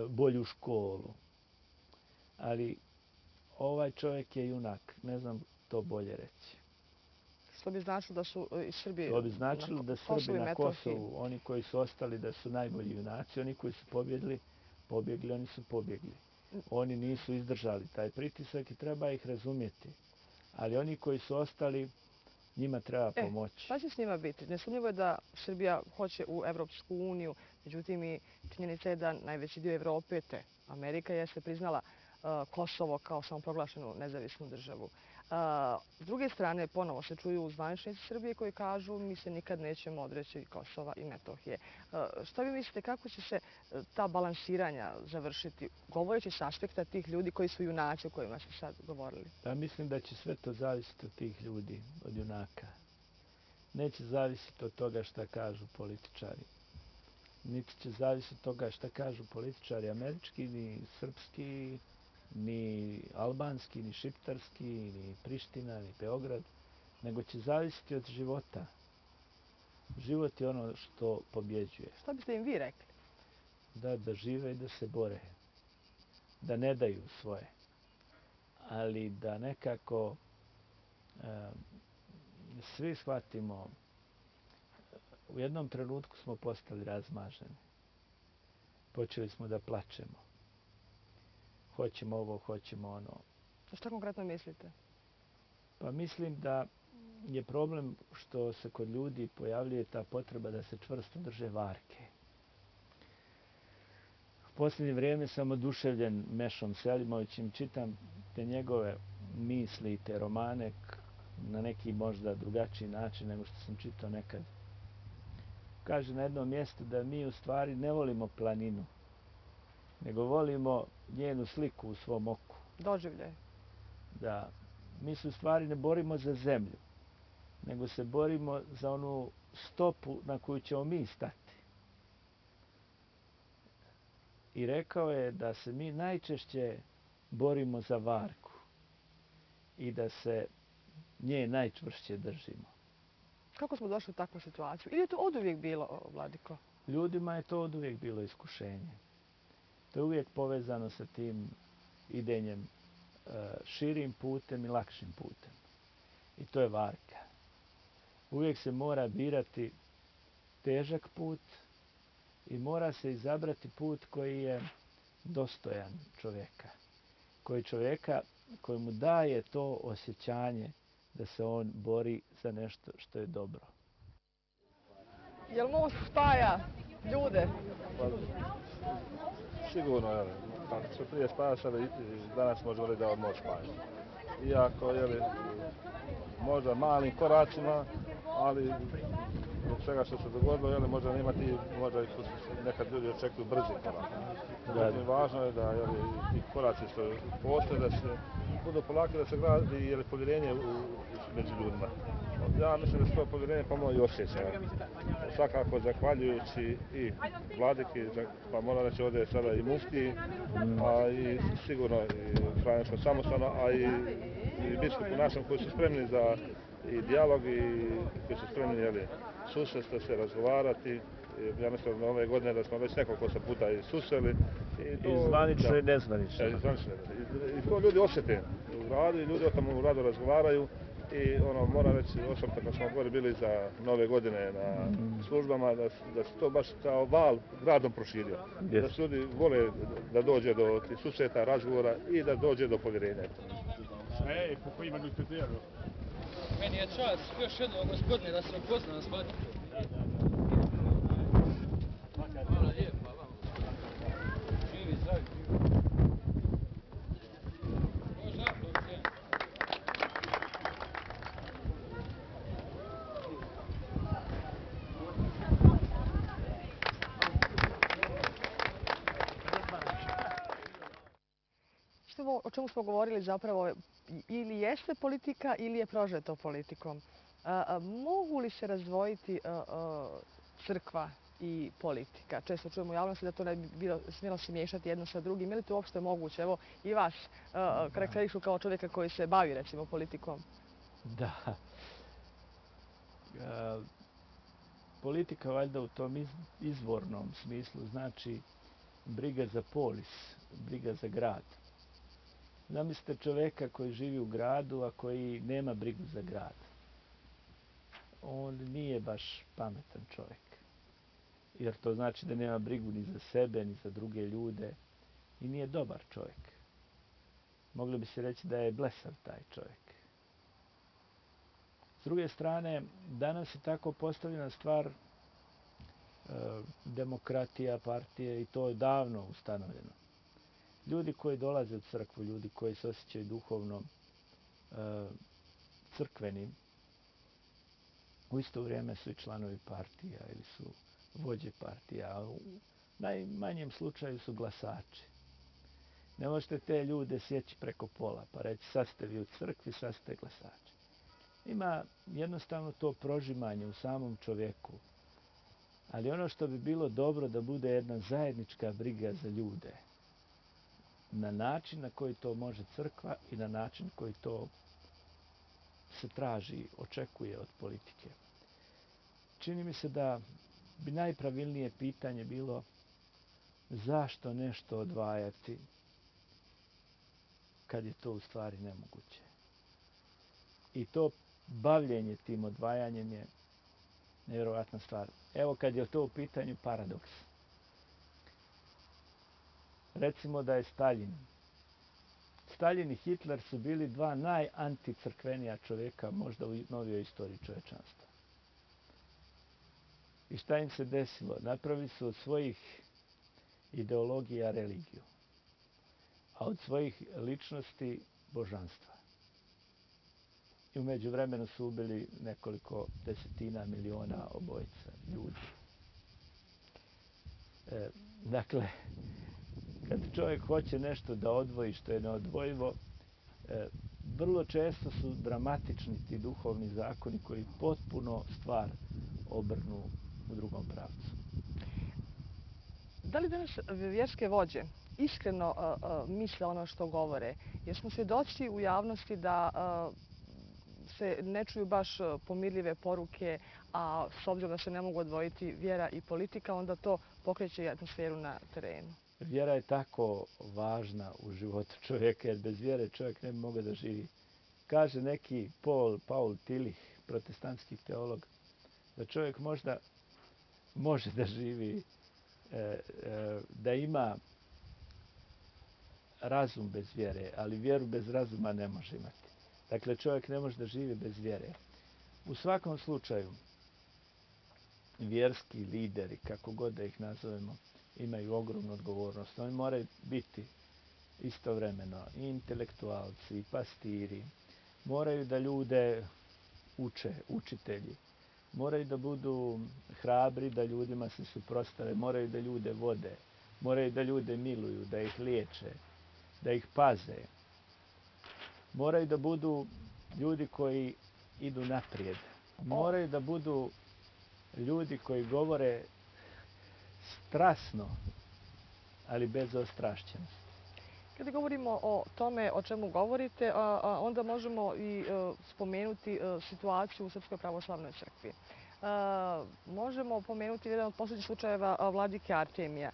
bolju školu. Ali ovaj čovjek je junak, ne znam to bolje reći. Što bi značilo da su i Srbi To bi značilo da Srbi na Kosovu, oni koji su ostali da su najbolji junaci, oni koji su pobjegli, oni su pobjegli. Oni nisu izdržali taj pritisak i treba ih razumjeti. Ali oni koji su ostali, njima treba pomoći. Šta će s njima biti? Nesumnjivo je da Srbija hoće u Evropsku uniju, međutim i činjenica je da najveći dio Evrope, te Amerika, jeste priznala Kosovo kao samoproglašenu nezavisnu državu. S druge strane, ponovo se čuju zvaničnici Srbije koji kažu mi se nikad nećemo odreći Kosova i Metohije. Šta vi mislite, kako će se ta balansiranja završiti, govoreći s aspekta tih ljudi koji su junaci o kojima ste sad govorili? Pa mislim da će sve to zavisiti od tih ljudi, od junaka. Neće zavisiti od toga šta kažu političari. niti će zavisiti od toga šta kažu političari američki, ni srpski, ni albanski, ni šiptarski, ni Priština, ni Beograd, nego će zavisiti od života. Život je ono što pobjeđuje. Šta biste im vi rekli? Da žive i da se bore. Da ne daju svoje. Ali da nekako svi shvatimo, u jednom trenutku smo postali razmaženi. Počeli smo da plačemo. Hoćemo ovo, hoćemo ono. Šta konkretno mislite? Pa mislim da je problem što se kod ljudi pojavljuje ta potreba da se čvrsto drže varke. U posljednje vrijeme sam oduševljen Mešom Selimovićem, čitam te njegove misli i te romane na neki možda drugačiji način nego što sam čitao nekad. Kaže na jednom mjestu da mi u stvari ne volimo planinu, nego volimo njenu sliku u svom oku. Doživljaj. Da, mi se u stvari ne borimo za zemlju, nego se borimo za onu stopu na koju ćemo mi stati. I rekao je da se mi najčešće borimo za varku i da se nje najčvršće držimo. Kako smo došli u takvu situaciju? Ili je to oduvijek bilo, Vladiko? Ljudima je to oduvijek bilo iskušenje. To je uvijek povezano sa tim idenjem širim putem i lakšim putem. I to je varka. Uvijek se mora birati težak put i mora se izabrati put koji je dostojan čovjeka. Koji mu daje to osjećanje da se on bori za nešto što je dobro. Jel most spaja ljude? Sigurno, jel, kako su prije spajali, danas možemo reći da on može spajati. Iako, jel, možda malim koracima, ali zbog svega što se dogodilo, jel, možda imati, možda i nekad ljudi očekuju brzim korakom. Važno je da, jel, ti koraci što postoje, da se budu polaki, da se gradi, jel, povjerenje među ljudima. Ja mislim da se to povjerenje pomalo i osjeća. Svakako zahvaljujući i vladiki, pa moram reći ovdje sada i muftiji, a i sigurno i Kraljevskom samostanu, a i biskupi našem koji su spremni za i dijalog i koji su spremni, jeli, susresti se, razgovarati. Ja mislim da ove godine da smo već nekoliko se puta i susreli. I zvanično i nezvanično. I to ljudi osjete u radu i ljudi o tom u radu razgovaraju. I moram reći, osobno kad smo gore bili za nove godine na službama, da se to baš kao val gradom proširio. Yes. Da se ljudi vole da dođe do tih susreta, razgovora i da dođe do povjerenja. Po kojima du ste dijelo? Meni je čast još jednog gospodine da se upoznam s vama. Hvala lijepa vam. Živi, zdravi. O čemu smo govorili zapravo ili jeste politika ili je prožeto politikom. Mogu li se razdvojiti crkva i politika? Često čujemo u javnosti da to ne bi smjelo se miješati jedno sa drugim. Je li to uopšte moguće? Evo i vas karakterišu kao čovjeka koji se bavi recimo politikom. Da. Politika valjda u tom izvornom smislu znači briga za polis, briga za grad. Zamislite čovjeka koji živi u gradu, a koji nema brigu za grad. On nije baš pametan čovjek. Jer to znači da nema brigu ni za sebe, ni za druge ljude. I nije dobar čovjek. Mogli bi se reći da je blesav taj čovjek. S druge strane, danas je tako postavljena stvar demokratija, partije i to je davno ustanovljeno. Ljudi koji dolaze u crkvu, ljudi koji se osjećaju duhovno crkvenim, u isto vrijeme su i članovi partija ili su vođe partija, a u najmanjem slučaju su glasači. Ne možete te ljude sjeći preko pola, pa reći sad ste vi u crkvi, sad ste glasači. Ima jednostavno to prožimanje u samom čovjeku. Ali ono što bi bilo dobro da bude jedna zajednička briga za ljude. Na način na koji to može crkva i na način koji to se traži, očekuje od politike. Čini mi se da bi najpravilnije pitanje bilo zašto nešto odvajati kad je to u stvari nemoguće. I to bavljenje tim odvajanjem je nevjerovatna stvar. Evo kad je to u pitanju paradoks. Recimo da je Staljin i Hitler su bili dva najanticrkvenija čovjeka možda u novijoj istoriji čovječanstva. I šta im se desilo? Napravili su od svojih ideologija religiju, a od svojih ličnosti božanstva. I u međuvremenu su ubili nekoliko desetina miliona obojica ljudi. Dakle, kad čovjek hoće nešto da odvoji što je neodvojivo, vrlo često su dramatični ti duhovni zakoni koji potpuno stvar obrnu u drugom pravcu. Da li danas vjerske vođe iskreno misle ono što govore? Jer smo svjedoci u javnosti da se ne čuju baš pomirljive poruke, a s obzirom da se ne mogu odvojiti vjera i politika, onda to pokreće atmosferu na terenu. Vjera je tako važna u životu čovjeka, jer bez vjere čovjek ne bi mogao da živi. Kaže neki Paul Tillich, protestantski teolog, da čovjek možda može da živi, da ima razum bez vjere, ali vjeru bez razuma ne može imati. Dakle, čovjek ne može da živi bez vjere. U svakom slučaju, vjerski lideri, kako god da ih nazovemo, imaju ogromnu odgovornost. Oni moraju biti istovremeno i intelektualci, i pastiri. Moraju da ljude uče, učitelji. Moraju da budu hrabri, da ljudima se suprotstave. Moraju da ljude vode. Moraju da ljude miluju, da ih liječe, da ih paze. Moraju da budu ljudi koji idu naprijed. Moraju da budu ljudi koji govore strasno, ali bez ostrašćenosti. Kada govorimo o tome o čemu govorite, onda možemo i spomenuti situaciju u Srpskoj pravoslavnoj crkvi. Možemo pomenuti jedan od posljednjih slučajeva vladike Artemija.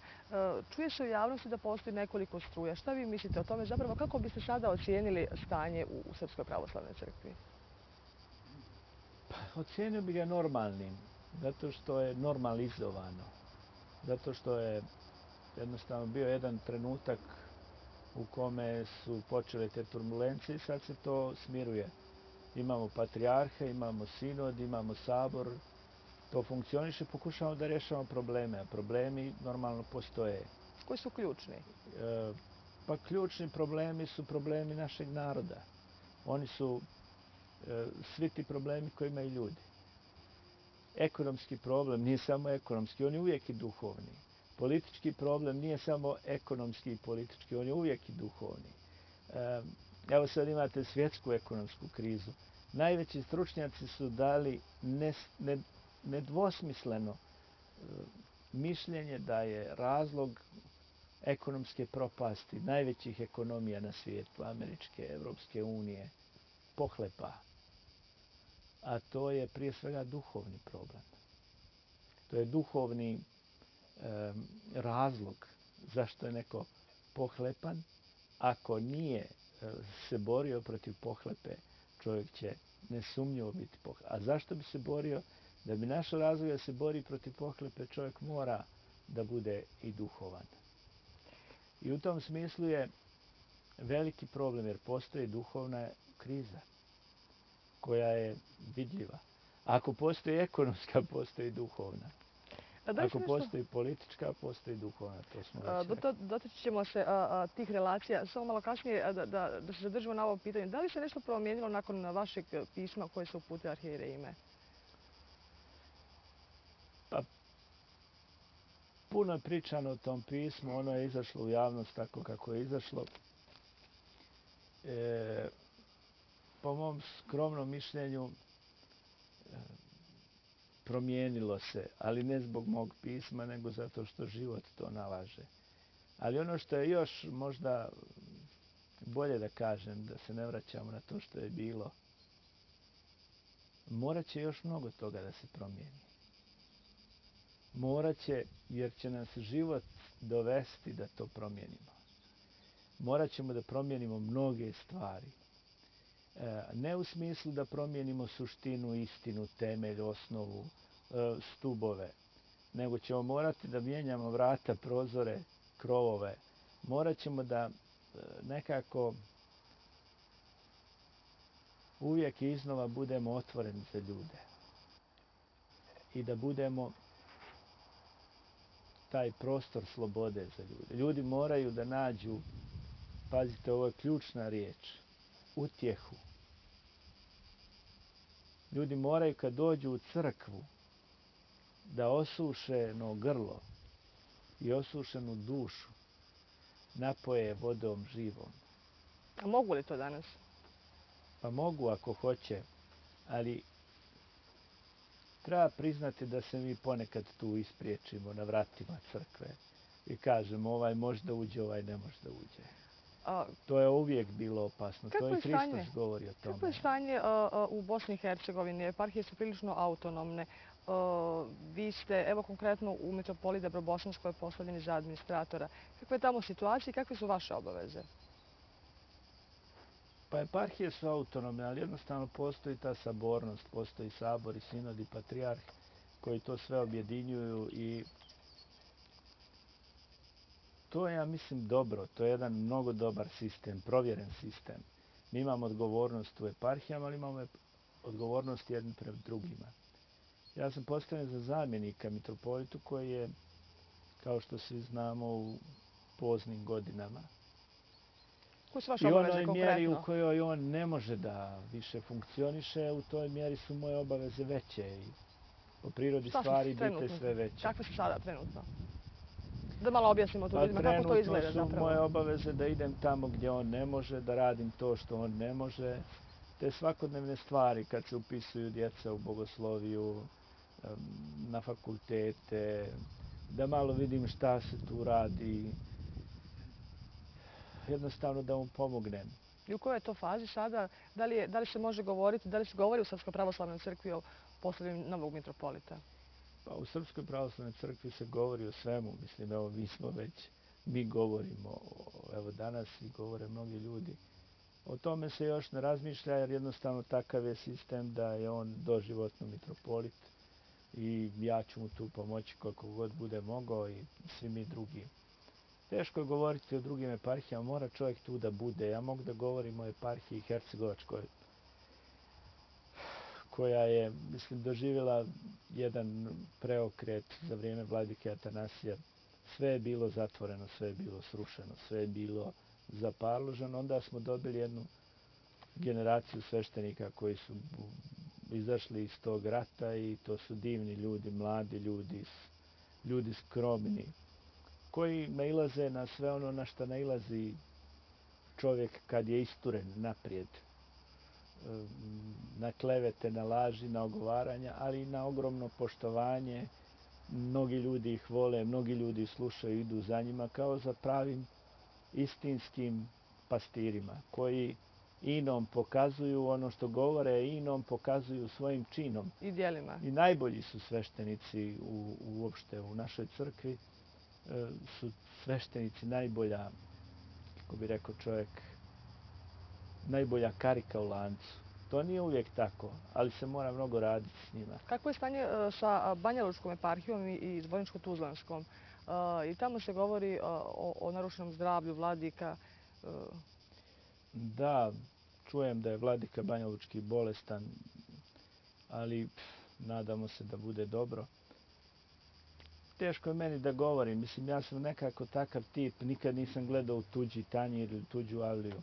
Čuje se u javnosti da postoji nekoliko struja. Šta vi mislite o tome? Zapravo, kako biste sada ocijenili stanje u Srpskoj pravoslavnoj crkvi? Ocijenio bi ga normalnim, zato što je normalizovano. Zato što je jednostavno bio jedan trenutak u kome su počele te turbulencije i sad se to smiruje. Imamo patrijarhe, imamo sinod, imamo sabor. To funkcioniše, pokušavamo da rješavamo probleme, a problemi normalno postoje. Koji su ključni? Pa ključni problemi su problemi našeg naroda. Oni su svi ti problemi koje imaju ljudi. Ekonomski problem nije samo ekonomski, on je uvijek i duhovni. Politički problem nije samo ekonomski i politički, on je uvijek i duhovni. Evo sad imate svjetsku ekonomsku krizu. Najveći stručnjaci su dali nedvosmisleno mišljenje da je razlog ekonomske propasti najvećih ekonomija na svijetu, američke, Evropske unije, pohlepa. A to je prije svega duhovni problem. To je duhovni razlog zašto je neko pohlepan. Ako nije se borio protiv pohlepe, čovjek će nesumnjivo biti pohlepan. A zašto bi se borio? Da bi našao razlog da se bori protiv pohlepe, čovjek mora da bude i duhovan. I u tom smislu je veliki problem, jer postoji duhovna kriza koja je vidljiva. Ako postoji ekonomska, postoji duhovna. Ako postoji politička, postoji duhovna. To smo već rekli. Dotaći ćemo se tih relacija. Samo malo kasnije da se zadržimo na ovom pitanju. Da li se nešto promijenilo nakon vašeg pisma koje se uputili arhijerejima? Pa, puno je pričano o tom pismu. Ono je izašlo u javnost tako kako je izašlo. Po mom skromnom mišljenju, promijenilo se, ali ne zbog mog pisma, nego zato što život to nalaže. Ali ono što je još možda bolje da kažem, da se ne vraćamo na to što je bilo, morat će još mnogo toga da se promijeni. Morat će, jer će nas život dovesti da to promijenimo. Morat ćemo da promijenimo mnoge stvari. Ne u smislu da promijenimo suštinu, istinu, temelj, osnovu, stubove, nego ćemo morati da mijenjamo vrata, prozore, krovove. Morat ćemo da nekako uvijek iznova budemo otvoreni za ljude i da budemo taj prostor slobode za ljude. Ljudi moraju da nađu, pazite, ovo je ključna riječ, utjehu. Ljudi moraju kad dođu u crkvu da osušeno grlo i osušenu dušu napoje vodom živom. A mogu li to danas? Pa mogu ako hoće, ali treba priznati da se mi ponekad tu ispriječimo na vratima crkve i kažemo ovaj može da uđe, ovaj ne može da uđe. To je uvijek bilo opasno. To i Hristos govori o tome. Kako je stanje u Bosni i Hercegovini? Eparhije su prilično autonomne. Vi ste, evo konkretno u Mitropoliji Dabrobosanskoj postavljeni za administratora. Kakva je tamo situacija i kakve su vaše obaveze? Pa eparhije su autonomne, ali jednostavno postoji ta sabornost, postoji sabor i sinod i patrijarh koji to sve objedinjuju i to je, ja mislim, dobro. To je jedan mnogo dobar sistem, provjeren sistem. Mi imamo odgovornost u eparhijama, ali imamo odgovornost jedni pred drugima. Ja sam postavljen za zamjenika mitropolitu koji je, kao što svi znamo, u poznim godinama. Koje su vaše obaveze I konkretno? onoj mjeri u kojoj on ne može da više funkcioniše, u toj mjeri su moje obaveze veće i po prirodi stvari bite sve veće. Kakve su sada trenutno? Da malo objasnimo to ljudima, kako to izgleda zapravo? Trenutno su moje obaveze da idem tamo gdje on ne može, da radim to što on ne može. Te svakodnevne stvari kad se upisuju djeca u bogosloviju, na fakultete, da malo vidim šta se tu radi. Jednostavno da mu pomognem. I u kojoj je to fazi sada? Da li se može govoriti, da li se govori u Srpskoj pravoslavnoj crkvi o postavljanju novog mitropolita? Pa u Srpskoj pravoslavnoj crkvi se govori o svemu. Mislim, evo, mi govorimo, evo danas i govore mnogi ljudi. O tome se još ne razmišlja jer jednostavno takav je sistem da je on doživotno mitropolit i ja ću mu tu pomoći koliko god bude mogao i svi mi drugi. Teško je govoriti o drugim eparhijama, mora čovjek tu da bude. Ja mogu da govorim o eparhiji Hercegovačkoj, koja je, mislim, doživjela jedan preokret za vrijeme vladike Atanasija. Sve je bilo zatvoreno, sve je bilo srušeno, sve je bilo zaparloženo. Onda smo dobili jednu generaciju sveštenika koji su izašli iz tog rata i to su divni ljudi, mladi ljudi, ljudi skromni, koji nailaze na sve ono na što nailazi čovjek kad je isturen naprijed. Na klevete, na laži, na ogovaranja, ali i na ogromno poštovanje. Mnogi ljudi ih vole, mnogi ljudi slušaju, idu za njima kao za pravim istinskim pastirima koji inom pokazuju ono što govore, inom pokazuju svojim činom. I djelima. I najbolji su sveštenici uopšte u našoj crkvi. Su sveštenici najbolja, kako bi rekao čovjek, najbolja karika u lancu. To nije uvijek tako, ali se mora mnogo raditi s njima. Kako je stanje sa Banjalučkom eparhijom i Zvorničko-Tuzlanskom? I tamo se govori o narušenom zdravlju vladika. Da, čujem da je vladika Banjalučki bolestan, ali nadamo se da bude dobro. Teško je meni da govorim. Mislim, ja sam nekako takav tip. Nikad nisam gledao u tuđi tanjir ili tuđu avliju.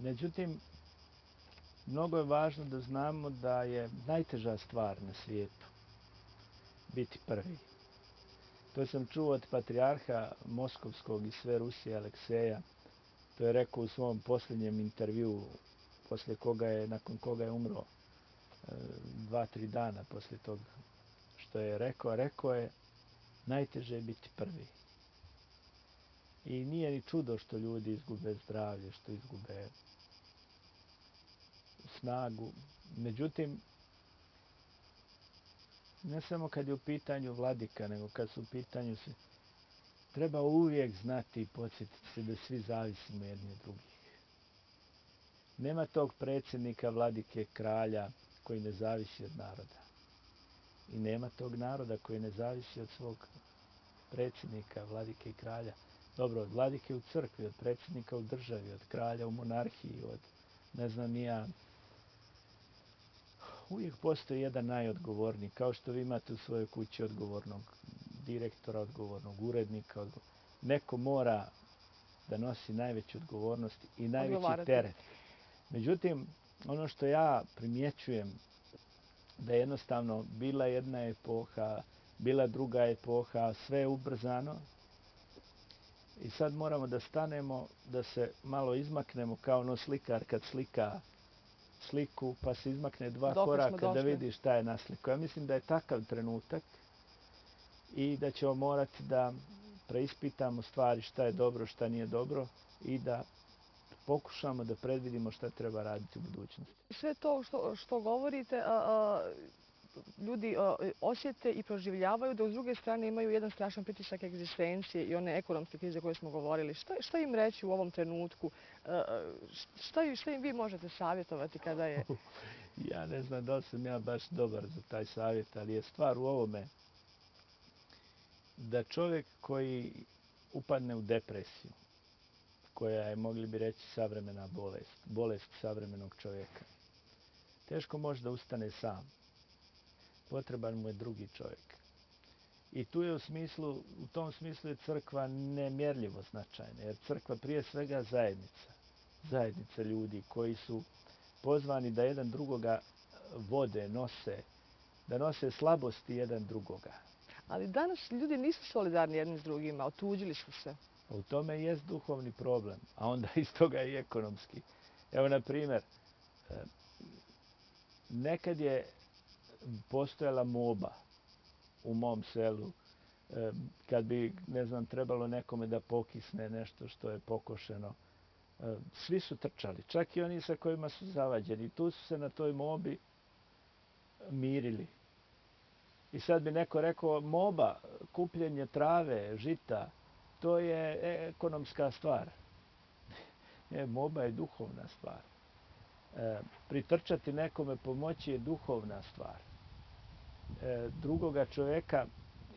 Međutim, mnogo je važno da znamo da je najteža stvar na svijetu biti prvi. To sam čuo od patrijarha Moskovskog i sve Rusije Alekseja. To je rekao u svom posljednjem intervjuu, nakon koga je umro 2-3 dana poslije tog što je rekao je najteže je biti prvi. I nije ni čudo što ljudi izgube zdravlje, što izgube snagu. Međutim, ne samo kad je u pitanju vladika, nego kad su u pitanju se, treba uvijek znati i podsjetiti se da svi zavisimo jedni od drugih. Nema tog predsjednika, vladike, kralja koji ne zavisi od naroda. I nema tog naroda koji ne zavisi od svog predsjednika, vladike i kralja. Dobro, od vladike u crkvi, od predsjednika u državi, od kralja u monarhiji, od ne znam ni ja. Uvijek postoji jedan najodgovorniji, kao što vi imate u svojoj kući odgovornog direktora, odgovornog urednika. Neko mora da nosi najveću odgovornost i najveći teret. Međutim, ono što ja primjećujem da je jednostavno bila jedna epoha, bila druga epoha, sve je ubrzano. I sad moramo da stanemo, da se malo izmaknemo kao ono slikar kad slika sliku pa se izmakne 2 koraka da vidi šta je naslikao. Ja mislim da je takav trenutak i da ćemo morati da preispitamo stvari šta je dobro, šta nije dobro i da pokušamo da predvidimo šta treba raditi u budućnosti. Sve to što govorite, ljudi osjete i proživljavaju, dok s druge strane imaju jedan strašan pritisak egzistencije i one ekonomske krize koje smo govorili. Šta im reći u ovom trenutku? Šta im vi možete savjetovati kada je... Ja ne znam da li sam ja baš dobar za taj savjet, ali je stvar u ovome da čovjek koji upadne u depresiju, koja je, mogli bi reći, savremena bolest savremenog čovjeka, teško može da ustane sam. Potreban mu je drugi čovjek. I tu je u tom smislu je crkva nemjerljivo značajna, jer crkva prije svega zajednica ljudi koji su pozvani da jedan drugoga vode, da nose slabosti jedan drugoga. Ali danas ljudi nisu solidarni jedni s drugima, otuđili su se. U tome jest duhovni problem, a onda iz toga i ekonomski. Evo, na primjer, nekad je postojala moba u mom selu. Kad bi, ne znam, trebalo nekome da pokisne nešto što je pokošeno, svi su trčali, čak i oni sa kojima su zavađeni. Tu su se na toj mobi mirili. I sad bi neko rekao, moba, kupljenje trave, žita, to je ekonomska stvar. Moba je duhovna stvar. Pritrčati nekome pomoći je duhovna stvar. Drugoga čovjeka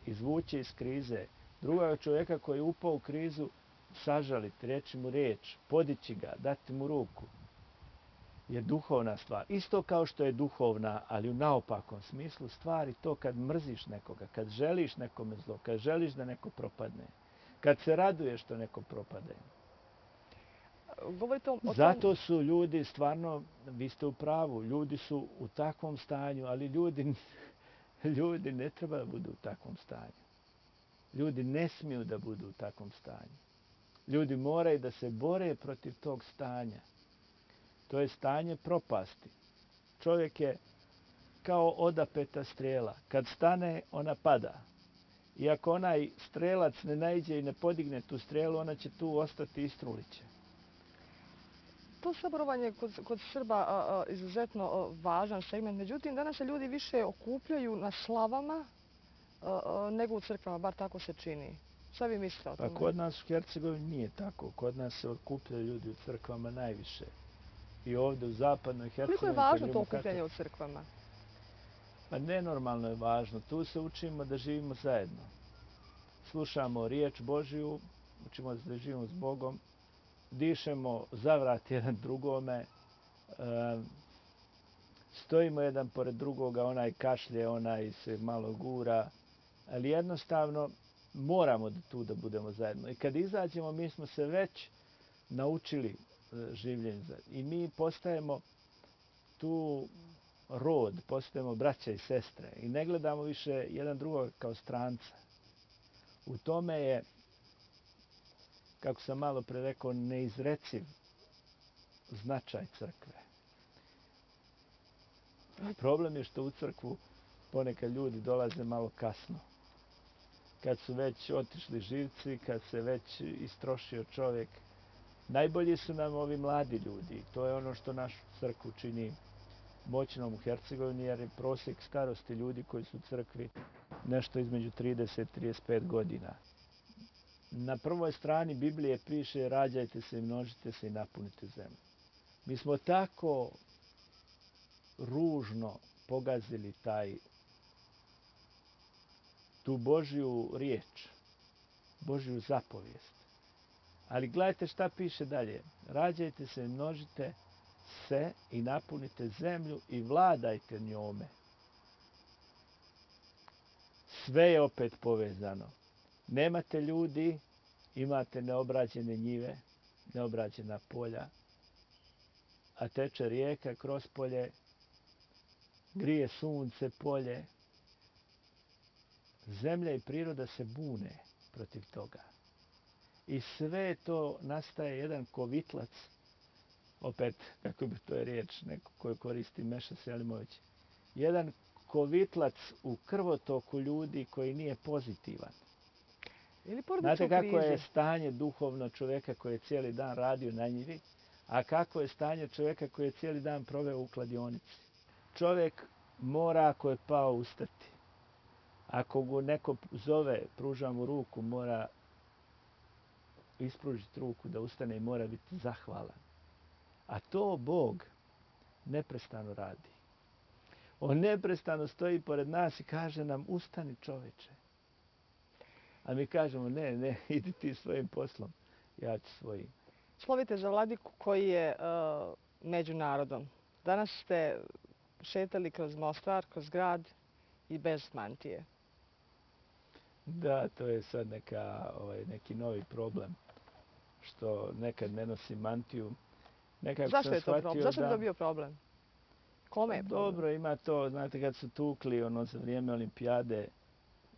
izvući iz krize, drugoga čovjeka koji je upao u krizu, sažaliti, reći mu riječ, podići ga, dati mu ruku, je duhovna stvar. Isto kao što je duhovna, ali u naopakom smislu stvari to kad mrziš nekoga, kad želiš nekome zlo, kad želiš da neko propadne, kad se raduješ što neko propade. Zato su ljudi stvarno, vi ste u pravu, ljudi su u takvom stanju, ali ljudi ne treba da budu u takvom stanju. Ljudi ne smiju da budu u takvom stanju. Ljudi moraju da se bore protiv tog stanja. To je stanje propasti. Čovjek je kao odapeta strijela. Kad stane, ona pada. I ako onaj strelac ne naiđe i ne podigne tu strijelu, ona će tu ostati i istrulit će. To saborovanje kod Srba izuzetno važan segment. Međutim, danas se ljudi više okupljaju na slavama nego u crkvama, bar tako se čini. Šta vi mislite o tome? Pa kod nas u Hercegovini nije tako. Kod nas se okupljaju ljudi u crkvama najviše. I ovdje u zapadnoj Hercegovini... Koliko je važno to okupljanje u crkvama? Pa nenormalno je važno. Tu se učimo da živimo zajedno. Slušamo riječ Božiju, učimo se da živimo s Bogom, dišemo zavrat jedan drugome, stojimo jedan pored drugoga, onaj kašlje, onaj se malo gura, ali jednostavno moramo tu da budemo zajedno. I kad izađemo, mi smo se već naučili življenje zajedno. I mi postajemo tu rod, postajemo braća i sestre i ne gledamo više jedan drugog kao stranca. U tome je, kako sam malo pre rekao, neizreciv značaj crkve. Problem je što u crkvu ponekad ljudi dolaze malo kasno. Kad su već otišli živci, kad se već istrošio čovjek. Najbolji su nam ovi mladi ljudi. To je ono što našu crkvu čini moćnom u Hercegovini, jer je prosjek starosti ljudi koji su u crkvi nešto između 30 i 35 godina. Na prvoj strani Biblije piše rađajte se i množite se i napunite zemlju. Mi smo tako ružno pogazili tu Božju riječ, Božju zapovijest. Ali gledajte šta piše dalje. Rađajte se i množite se i napunite zemlju i vladajte njome. Sve je opet povezano. Nemate ljudi, imate neobrađene njive, neobrađena polja, a teče rijeka kroz polje, grije sunce polje. Zemlja i priroda se bune protiv toga. I sve to nastaje jedan kovitlac, opet, kako bi to je riječ, neko koju koristi Meša Selimović, jedan kovitlac u krvotoku ljudi koji nije pozitivan. Znate kako je stanje duhovno čovjeka koji je cijeli dan radio na njivi, a kako je stanje čovjeka koji je cijeli dan proveo u kladionici. Čovjek mora, ako je pao, ustati. Ako go neko zove, pruža mu ruku, mora ispružiti ruku da ustane i mora biti zahvalan. A to Bog neprestano radi. On neprestano stoji pored nas i kaže nam ustani čoveče. A mi kažemo ne, idi ti svojim poslom, ja ću svojim. Slovite za vladiku koji je među narodom. Danas ste šetali kroz Mostar, kroz grad i bez mantije. Da, to je sad neki novi problem, što nekad ne nosi mantiju. Zašto je to problem? Zašto je to bio problem? Kome je problem? Dobro, ima to, znate, kad su tukli za vrijeme olimpijade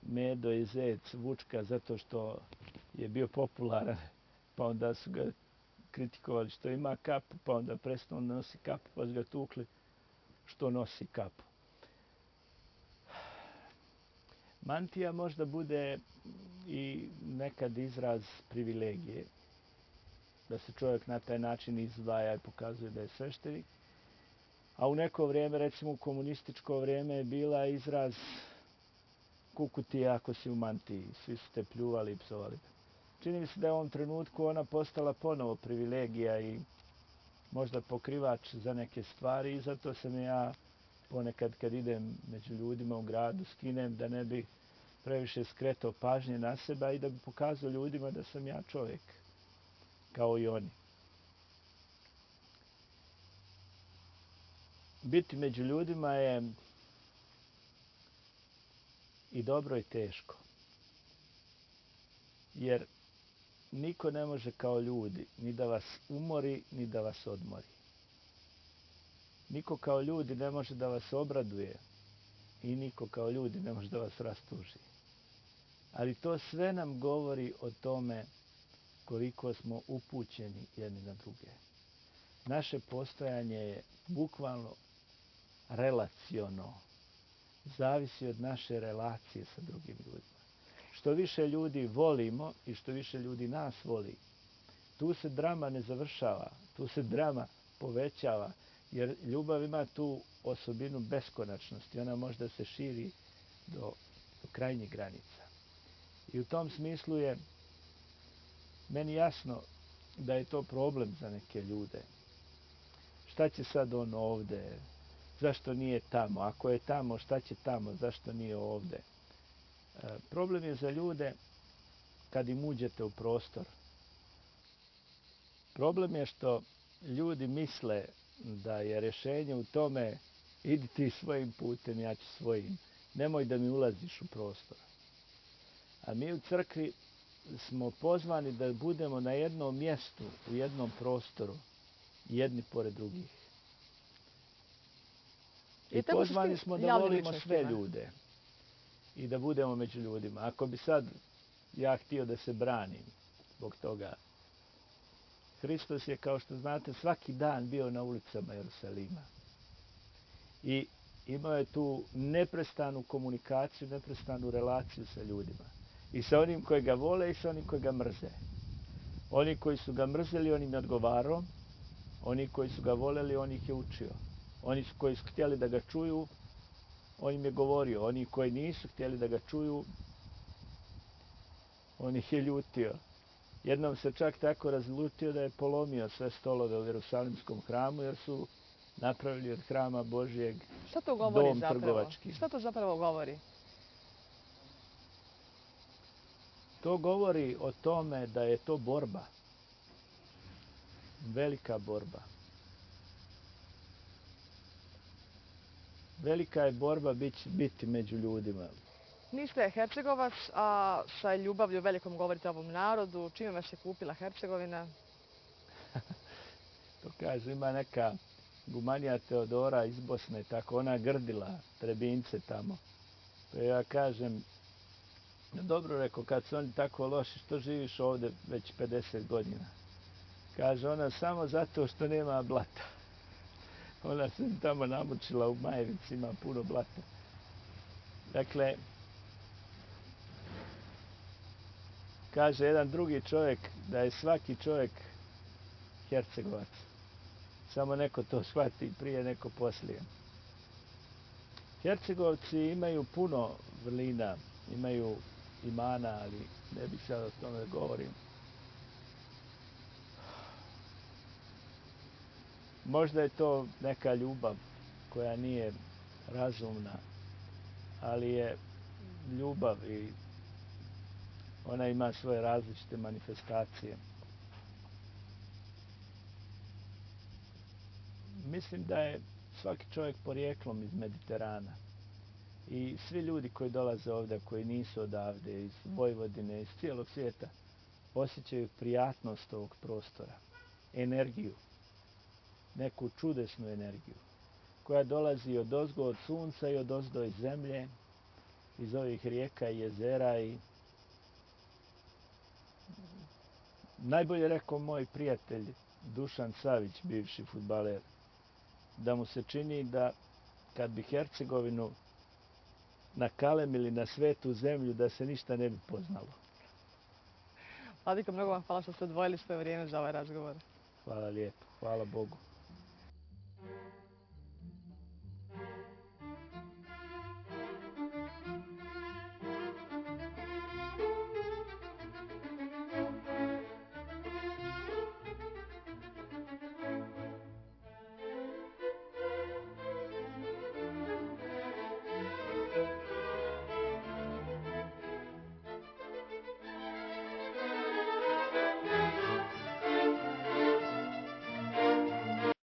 Medo i Zec Vučka zato što je bio popularan, pa onda su ga kritikovali što ima kapu, pa onda prestao da nosi kapu, pa su ga tukli što nosi kapu. Mantija možda bude i nekad izraz privilegije, da se čovjek na taj način izdvaja i pokazuje da je sveštenik, a u neko vrijeme, recimo u komunističko vrijeme, je bila izraz kukutija ako si u mantiji. Svi su te pljuvali i psovali. Čini mi se da je u ovom trenutku ona postala ponovo privilegija i možda pokrivač za neke stvari i zato sam ja ponekad kad idem među ljudima u gradu skinem da ne bi previše skretao pažnje na sebe i da bi pokazao ljudima da sam ja čovjek, kao i oni. Biti među ljudima je i dobro i teško. Jer niko ne može kao ljudi ni da vas umori, ni da vas odmori. Niko kao ljudi ne može da vas obraduje i niko kao ljudi ne može da vas rastuži. Ali to sve nam govori o tome koliko smo upućeni jedni na druge. Naše postojanje je bukvalno relaciono. Zavisi od naše relacije sa drugim ljudima. Što više ljudi volimo i što više ljudi nas voli, tu se drama ne završava, tu se drama povećava, jer ljubav ima tu osobinu beskonačnosti. Ona može da se širi do krajnjih granica. I u tom smislu je meni jasno da je to problem za neke ljude. Šta će sad on ovde? Zašto nije tamo? Ako je tamo, šta će tamo? Zašto nije ovde? Problem je za ljude kad im uđete u prostor. Problem je što ljudi misle da je rješenje u tome idi ti svojim putem, ja ću svojim. Nemoj da mi ulaziš u prostor. A mi u crkvi smo pozvani da budemo na jednom mjestu, u jednom prostoru, jedni pored drugih. I pozvani smo da volimo sve ljude i da budemo među ljudima. Ako bi sad ja htio da se branim zbog toga, Hristos je, kao što znate, svaki dan bio na ulicama Jerusalima. I imao je tu neprestanu komunikaciju, neprestanu relaciju sa ljudima. I sa onim koji ga vole i sa onim koji ga mrze. Oni koji su ga mrzeli, on im je odgovarao. Oni koji su ga voleli, on ih je učio. Oni koji su htjeli da ga čuju, on im je govorio. Oni koji nisu htjeli da ga čuju, on ih je ljutio. Jednom se čak tako razljutio da je polomio sve stolove u Jerusalimskom hramu, jer su napravili od hrama Božijeg Šta to govori dom zapravo? trgovački. Šta to zapravo govori? To govori o tome da je to borba. Velika borba. Velika je borba biti među ljudima. Niste Hercegovac, a sa ljubavlju velikom govorite o ovom narodu. Čime vas je kupila Hercegovina? To kaže, ima neka gumanija Teodora iz Bosne, tako ona grdila Trebince tamo. Pa ja kažem, dobro rekao, kad su oni tako loši, što živiš ovdje već 50 godina? Kaže ona, samo zato što nema blata. Ona se tamo namučila u Majevici, ima puno blata. Dakle, kaže jedan drugi čovjek da je svaki čovjek Hercegovac. Samo neko to shvati prije, neko poslije. Hercegovci imaju puno vrlina, imaju imana, ali ne bih sad o tome da govorim. Možda je to neka ljubav koja nije razumna, ali je ljubav i ona ima svoje različite manifestacije. Mislim da je svaki čovjek porijeklom iz Mediterana. I svi ljudi koji dolaze ovdje, koji nisu odavde, iz Vojvodine, iz cijelog svijeta, osjećaju prijatnost ovog prostora, energiju, neku čudesnu energiju, koja dolazi odozgo od sunca i odozdo iz zemlje, iz ovih rijeka i jezera. I najbolje rekao moj prijatelj Dušan Savić, bivši fudbaler, da mu se čini da kad bi Hercegovinu nakalemili na svetu zemlju, da se ništa ne bi poznalo. Vladiko, mnogo vam hvala što ste odvojili svoje vrijeme za ovaj razgovor. Hvala lijepo. Hvala Bogu.